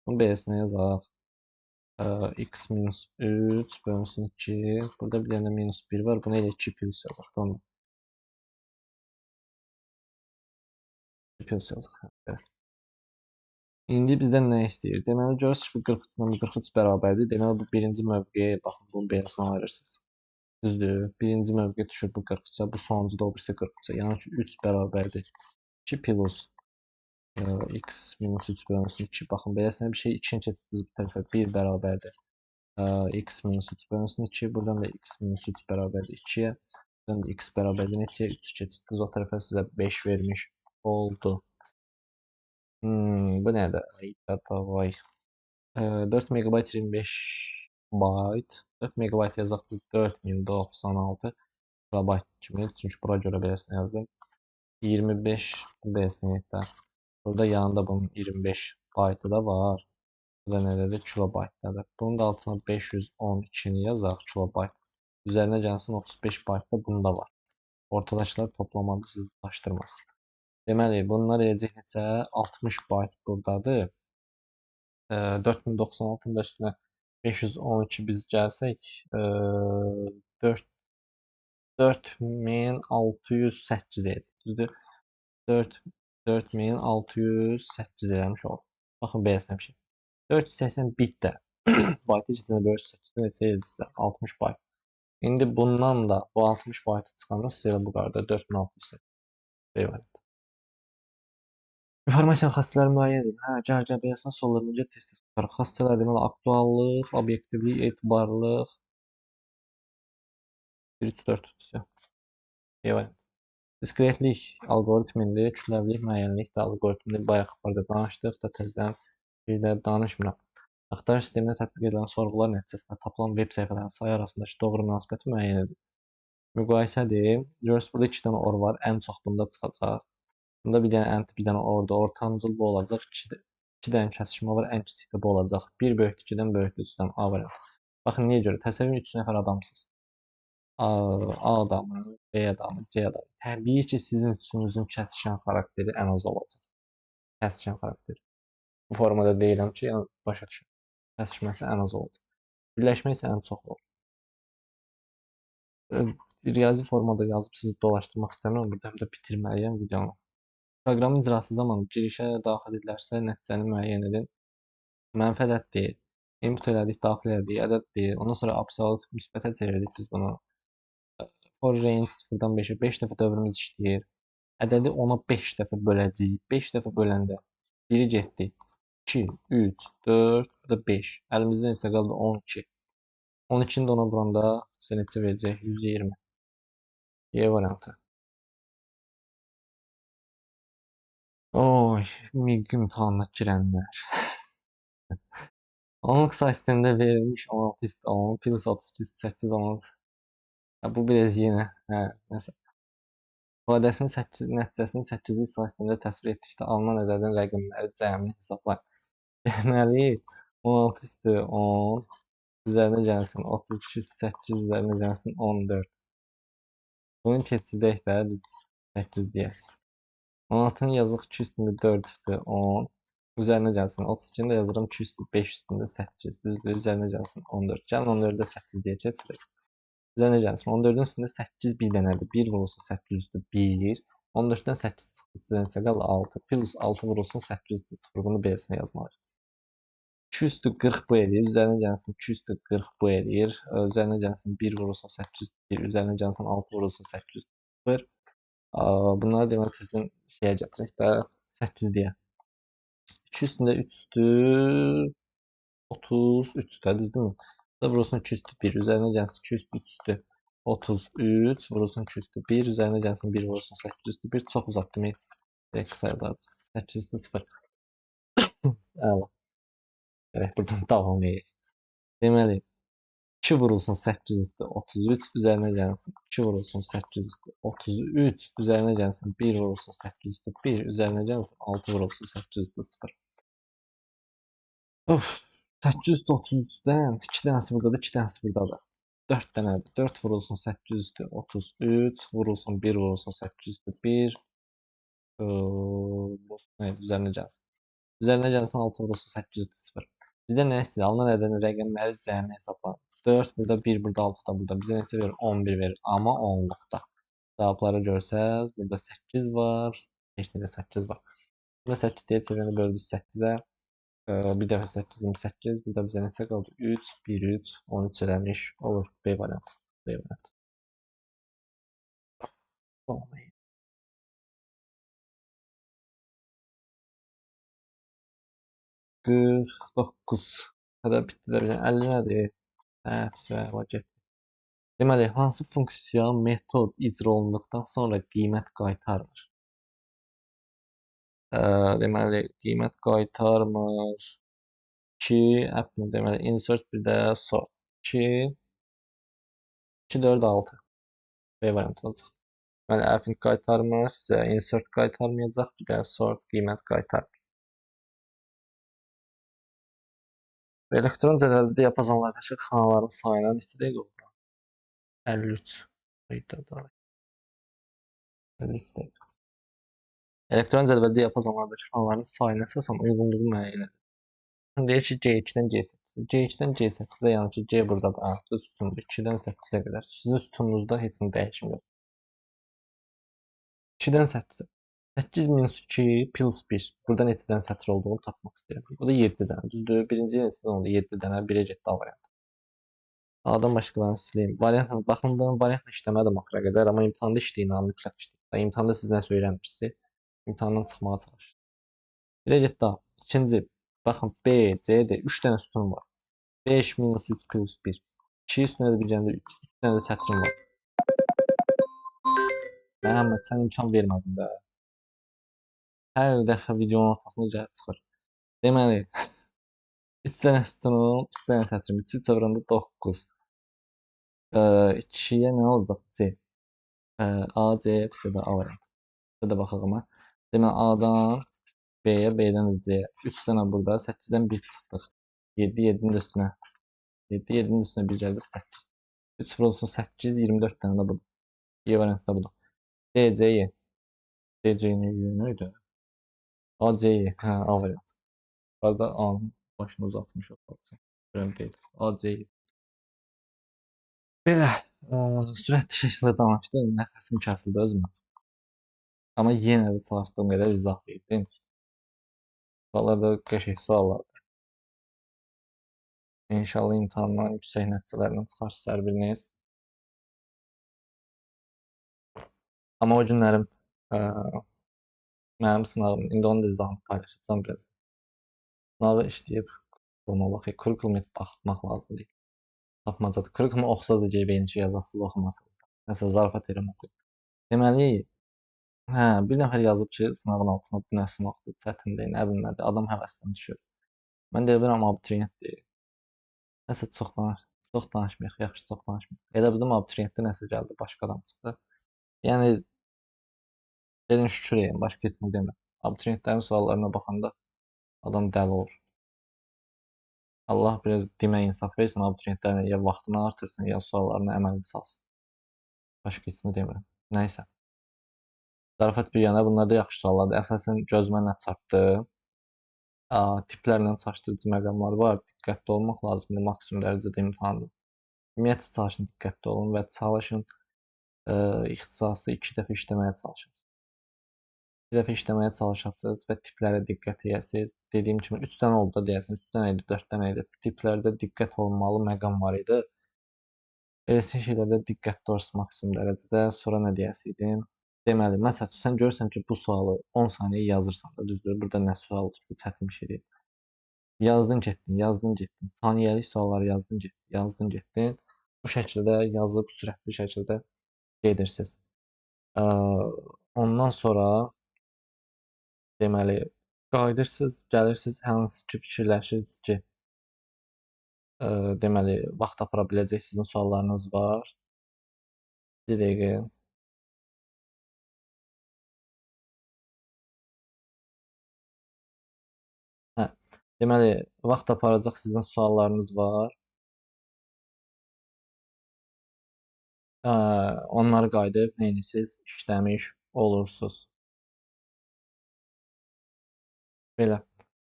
S1: Bunu B-sinə yazaq. X minus 3 bölünsün 2. Burada bir dənə minus 1 var. Buna elə 2 plus yazaq da onu. 2 plus yazaq. Belə. İndi bizdən nə istəyir? Deməli, görürsünüz ki, bu 43 ilə bu 43 bərabərdir. Deməli, bu birinci mövqeyə, baxın, bunu beləsinə ayırırsınız. Düzdür? Birinci mövqe düşür bu 43-ə, bu sonuncu da o birisi 43-ə. Yəni ki, 3 bərabərdir. 2 plus x minus 3 bölünsün 2. Baxın, beləsinə bir şey 2-ni keçirdiniz bu tərəfə. 1 bərabərdir. X minus 3 bölünsün 2. Buradan da x minus 3 bərabərdir 2-yə. Buradan da x bərabərdir neçəyə? 3 keçirdiniz. O tərəfə sizə 5 vermiş oldu. Bu nədir? Ay, davay. 4 megabayt 25 bayt. 4 megabayt yazaq biz 4096 kilobayt kimi. Çünki bura görə beləsinə yazdım. 25 beləsinə yetər. Burada yanında bunun 25 baytı da var. Bu da nədədir? Kilobaytdadır. Bunun da altına 512-ni yazaq kilobayt. Üzərinə gəlsin 35 bayt da bunda var. Ortadakılar toplamada sizi daşdırmaz. Deməli, bunlar eləyəcək neçə? 60 bayt buradadır. 4096-nın da üstünə 512 biz gəlsək, 4608 eləyəcək. Düzdür? 4608 eləmiş oldu. Baxın, beləsinə bir şey. 480 bit də baytı içərisində 480 neçə eləyəcəksə 60 bayt. İndi bundan da bu 60 baytı çıxanda sizə elə bu qədər 4608. B variantı. İnformasiya xassələri müəyyən edin. Hə, gəl, gəl, beləsinə suallarını necə tez-tez tutarıq. Xassələr deməli aktuallıq, obyektivlik, etibarlılıq. 1, 3, 4. B variantı. Diskretlik alqoritmindir, kütləvilik, müəyyənlik də alqoritmindir. Bayaq barədə danışdıq da təzədən bir də danışmıram. Axtarış sistemində tətbiq edilən sorğular nəticəsində tapılan web səhifələrinin sayı arasındakı doğru münasibəti müəyyən edin. Müqayisədir. Görürsünüz, burada 2 dənə or var. Ən çox bunda çıxacaq. Bunda bir dənə and, bir dənə ordur. Ortancıl bu olacaq. 2 dənə kəsişmə var. Ən kiçik də bu olacaq. 1 böyükdür 2-dən, böyükdür 3-dən. A variantı. Baxın, niyə görə? Təsəvvür 3 nəfər adamsınız. A adamı, B adamı, C adamı. Təbii ki, sizin üçünüzün kəsişən xarakteri ən az olacaq. Kəsişən xarakteri. Bu formada deyirəm ki, yəni başa düşün. Kəsişməsi ən az olacaq. Birləşmə isə ən çox olur. Riyazi formada yazıb sizi dolaşdırmaq istəmirəm. Burada həm də bitirməliyəm videonu. Proqramın icrası zamanı girişə daxil edilərsə nəticəni müəyyən edin. Mənfi ədəd deyil. Input elədik, daxil elədik, ədəd deyil. Ondan sonra absolut müsbətə çevirdik biz bunu. For range 0-dan 5-ə 5 dəfə dövrümüz işləyir. Ədədi ona 5 dəfə böləcəyik. 5 dəfə böləndə 1-i getdi. 2, 3, 4, bu da 5. Əlimizdə neçə qaldı? 12. 12-ni də ona vuranda bizə neçə verəcək? 120. Y variantı. Oy, MİQ imtahanına girənlər. Onluq say sistemində verilmiş 16 üstü 10, plus 32 üstü 8, 16. Ha, bu biraz yenə, hə, nəsə. İfadəsinin 8, nəticəsini 8-lik say sistemində təsvir etdikdə alınan ədədin rəqəmləri cəmini hesablayın. Deməli, 16 üstü 10 üzərinə gəlsin 32 üstü 8 üzərinə gəlsin 14. Bunu keçirdək də biz 8 deyək. 16-nı yazıq 2 üstündə 4 üstü 10. Üzərinə gəlsin 32-ni də yazıram 2 üstü 5 üstündə 8. Düzdür, üzərinə gəlsin 14. Gəlin 14-də 8 deyə keçirək. Üzərinə gəlsin 14-ün üstündə 8 bir dənədir. 1 vurulsun 8 üstü 1. 14-dən 8 çıxdı, sizə neçə qaldı? 6. Plus 6 vurulsun 8 üstü 0. Bunu beləsinə yazmalıyıq. 2 üstü 40 bu eləyir. Üzərinə gəlsin 2 üstü 40 bu eləyir. Üzərinə gəlsin 1 vurulsun 8 üstü 1. Üzərinə gəlsin 6 vurulsun 8 üstü 0. Bunları deməli tezdən şeyə gətirək də 8 deyə. 2 üstündə 3 üstü 33 də, düzdürmü? Bu da vurulsun 2 üstü 1. Üzərinə gəlsin 2 üstü 3 üstü 33. Vurulsun 2 üstü 1. Üzərinə gəlsin 1 vurulsun 8 üstü 1. Çox uzatdım. Qısa yazardım. 8 üstü 0. Əla. Gələk buradan davam edək. Deməli, 2 vurulsun 8 üstü 33, üzərinə gəlsin 2 vurulsun 8 üstü 33, üzərinə gəlsin 1 vurulsun 8 üstü 1, üzərinə gəlsin 6 vurulsun 8 üstü 0. Of, 8 üstü 33-dən 2 dənəsi buradadır, 2 dənəsi buradadır. 4 dənədir. 4 vurulsun 8 üstü 33, vurulsun 1 vurulsun 8 üstü 1, üzərinə gəlsin. Üzərinə gəlsin 6 vurulsun 8 üstü 0. Bizdə nə istəyir? Alınan ədədin rəqəmləri cəmi hesablanır. 4 burada, 1 burada, 6 da burada. Bizə neçə verir? 11 verir. Amma onluqda. Cavabları görsəz, burada 8 var. Heç necə 8 var. Burada 8 deyə çevirəni böldük 8-ə. Bir dəfə 8, 28. Burada bizə neçə qaldı? 3, 1, 3, 13 eləmiş olur. B variantı. B variantı. Tamam. 49 qədər bitdi də bir dənə. 50 nədir? Hə, var, getdi. Deməli, hansı funksiya metod icra olunduqdan sonra qiymət qaytarmır? Deməli, qiymət qaytarmır. 2, deməli, insert bir də sort. 2, 2, 4, 6. B variantı olacaq. Deməli, append qaytarmır, sizə insert qaytarmayacaq, bir də sort qiymət qaytarmır. Elektron cədvəldə diapazonlardakı xanaların sayına neçə dəqiqə oldu? 53. Hayda da. 53 dəqiqə. Elektron cədvəldə diapazonlardakı xanaların sayına əsasən uyğunluğu müəyyən edir. Deyir ki, G2-dən G8-ə. G2-dən G8-ə, yəni ki, G buradadır. Artıq sütundur. 2-dən 8-ə qədər. Sizin sütununuzda heç nə dəyişim yox. 2-dən 8-ə. 8 minus 2 plus 1. Burada neçə dənə sətr olduğunu tapmaq istəyirəm. Bu da 7 dənə. Düzdür? Birinci neçədən oldu? 7 dənə. 1-ə getdi A variantı. A-dan başqalarını sileyim. Variantla, baxın, ben variantla işləmədim axıra qədər, amma imtahanda işləyin, ha, mütləq işləyin. İmtahanda siz nəsə öyrənmişsiniz, imtahandan çıxmağa çalışın. 1-ə getdi A. İkinci, baxın, B, C, D. 3 dənə sütun var. 5 minus 3 plus 1. 2 üstünə də bir dənə də 3. 3 dənə də sətrim var. Məhəmməd, sən imkan vermədin də. Hər dəfə videonun ortasında gəlib çıxır. Deməli, 3 dənə sütunum, 3 dənə sətrim. 3 3 vuranda 9. 2-yə nə olacaq? C. A, C, C də A variantı. C də baxaq amma. Deməli, A-dan B-yə, B-dən də C-yə. 3 dənə burada, 8-dən 1 çıxdıq. 7, 7-nin də üstünə. 7, 7-nin üstünə 1 gəldi, 8. 3 vurulsun 8, 24 dənə də budur. Y variantı da budur. D, C, Y. D, C, Y nə idi? A, C, Y. Hə, A variantı. Burada A-nın başını uzatmışıq. Görəm deyil. A, C, Y. Belə, sürətli şəkildə danışdım. Nəfəsim kəsildi özümə. Amma yenə də çalışdığım qədər izah verdim. Suallar da qəşəng suallardır. İnşallah imtahandan yüksək nəticələrlə çıxarsınız hər biriniz. Amma o günlərim mənim sınavım, indi onun da izahını paylaşacağam biraz. Sınavı işləyib kurikuluма baxır. Kurikulum heç baxmaq lazım deyil. Tapmacadır. Kurikulumu oxusaz da gedib eyni şey yazasınız, oxumasınız da. Məsələn, zarafat edirəm, oxuyun. Deməli, hə, bir nəfər yazıb ki, sınavın altına bu nə sınavdır, çətin deyil, nə bilim nədir, adam həvəsdən düşür. Mən də bilirəm, abituriyentdir. Nəsə çox danışmayaq, yaxşı çox danışmayaq. Elə bildim, abituriyentdə nəsə gəldi, başqa adam çıxdı. Yəni, gedin şükür edin, başqa heç nə demirəm. Abituriyentlərin suallarına baxanda adam dəli olur. Allah biraz demə insaf versin, abituriyentlərin ya vaxtını artırsın, ya suallarını əməlli salsın. Başqa heç nə demirəm. Nəysə. Zarafat bir yana, bunlar da yaxşı suallardır. Əsasən gözümə nə çarpdı? Tiplərlə çaşdırıcı məqamlar var. Diqqətli olmaq lazımdır maksimum dərəcədə imtahanda. Ümumiyyətcə çalışın, diqqətli olun və çalışın ixtisası 2 dəfə işləməyə çalışasınız. 2 dəfə işləməyə çalışasınız və tiplərə diqqət edəsiniz. Dediyim kimi 3 dənə oldu da deyəsən, 3 dənə idi, 4 dənə idi. Tiplərdə diqqət olunmalı məqam var idi. Eləsi şeylərdə diqqətli olursunuz maksimum dərəcədə. Sonra nə deyəsiydim? Deməli, məsəl üçün, sən görürsən ki, bu sualı 10 saniyə yazırsan da, düzdür, burada nə sualdır, bu çətin bir şey deyil. Yazdın, getdin, yazdın, getdin, saniyəlik sualları yazdın, getdin, yazdın, getdin. Bu şəkildə yazıb, sürətli şəkildə gedirsiniz. Ondan sonra, deməli, qayıdırsınız, gəlirsiniz, hansı ki, fikirləşirsiniz ki, deməli, vaxt apara biləcək sizin suallarınız var. Bir dəqiqə. Hə, deməli, vaxt aparacaq sizin suallarınız var. Onları qayıdıb neynisiz, işləmiş olursunuz. Belə.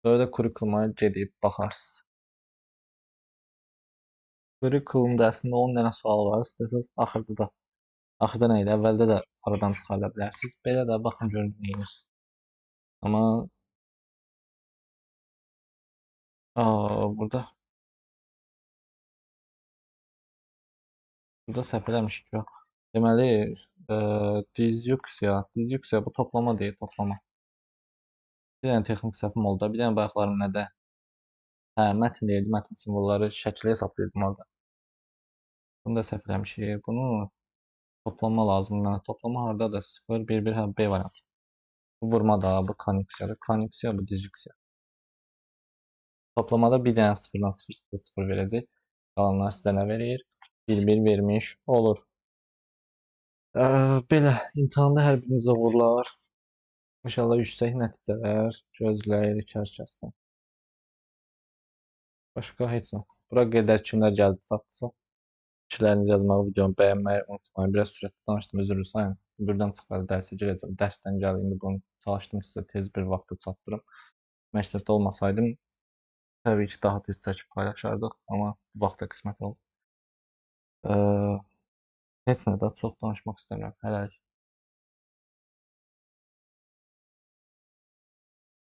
S1: Sonra da kurikuluma gedib baxarsınız. Kurikulumda əslində 10 dənə sual var. İstəsəniz axırda da, axırda nə idi? Əvvəldə də aradan çıxarda bilərsiniz. Belə də baxın görün neynirsiniz. Amma burada səhv eləmişik ki. Deməli, dizyuksiya, dizyuksiya bu toplama deyil, toplama. Bir dənə texnik səhvim oldu. Bir dənə bayaqlarım nədə? Hə, mətn deyildi, mətn simvolları şəkli hesablayırdım orada. Bunu da səhv eləmişik. Bunu toplama lazım mənə. Toplama hardadır? 0, 1, 1, hə, B variantı. Bu vurma da, bu konyuksiyadır. Konyuksiya, bu dizyuksiya. Toplamada bir dənə 0-dan 0 sizə 0 verəcək. Qalanlar sizə nə verir? 1, 1 vermiş olur. Belə, imtahanda hər birinizə uğurlar. İnşallah yüksək nəticələr gözləyirik hər kəsdən. Başqa heç nə. Bura qədər kimlər gəldi çatdısa, fikirlərinizi yazmağı, videomu bəyənməyi unutmayın. Biraz sürətli danışdım, üzr istəyirəm. Buradan çıxıb dərsə girəcəm. Dərsdən gəldim, indi bunu çalışdım sizə tez bir vaxtda çatdırım. Məktəbdə olmasaydım, təbii ki, daha tez çəkib paylaşardıq, amma bu vaxta qismət oldu. Heç nə də çox danışmaq istəmirəm. Hələlik.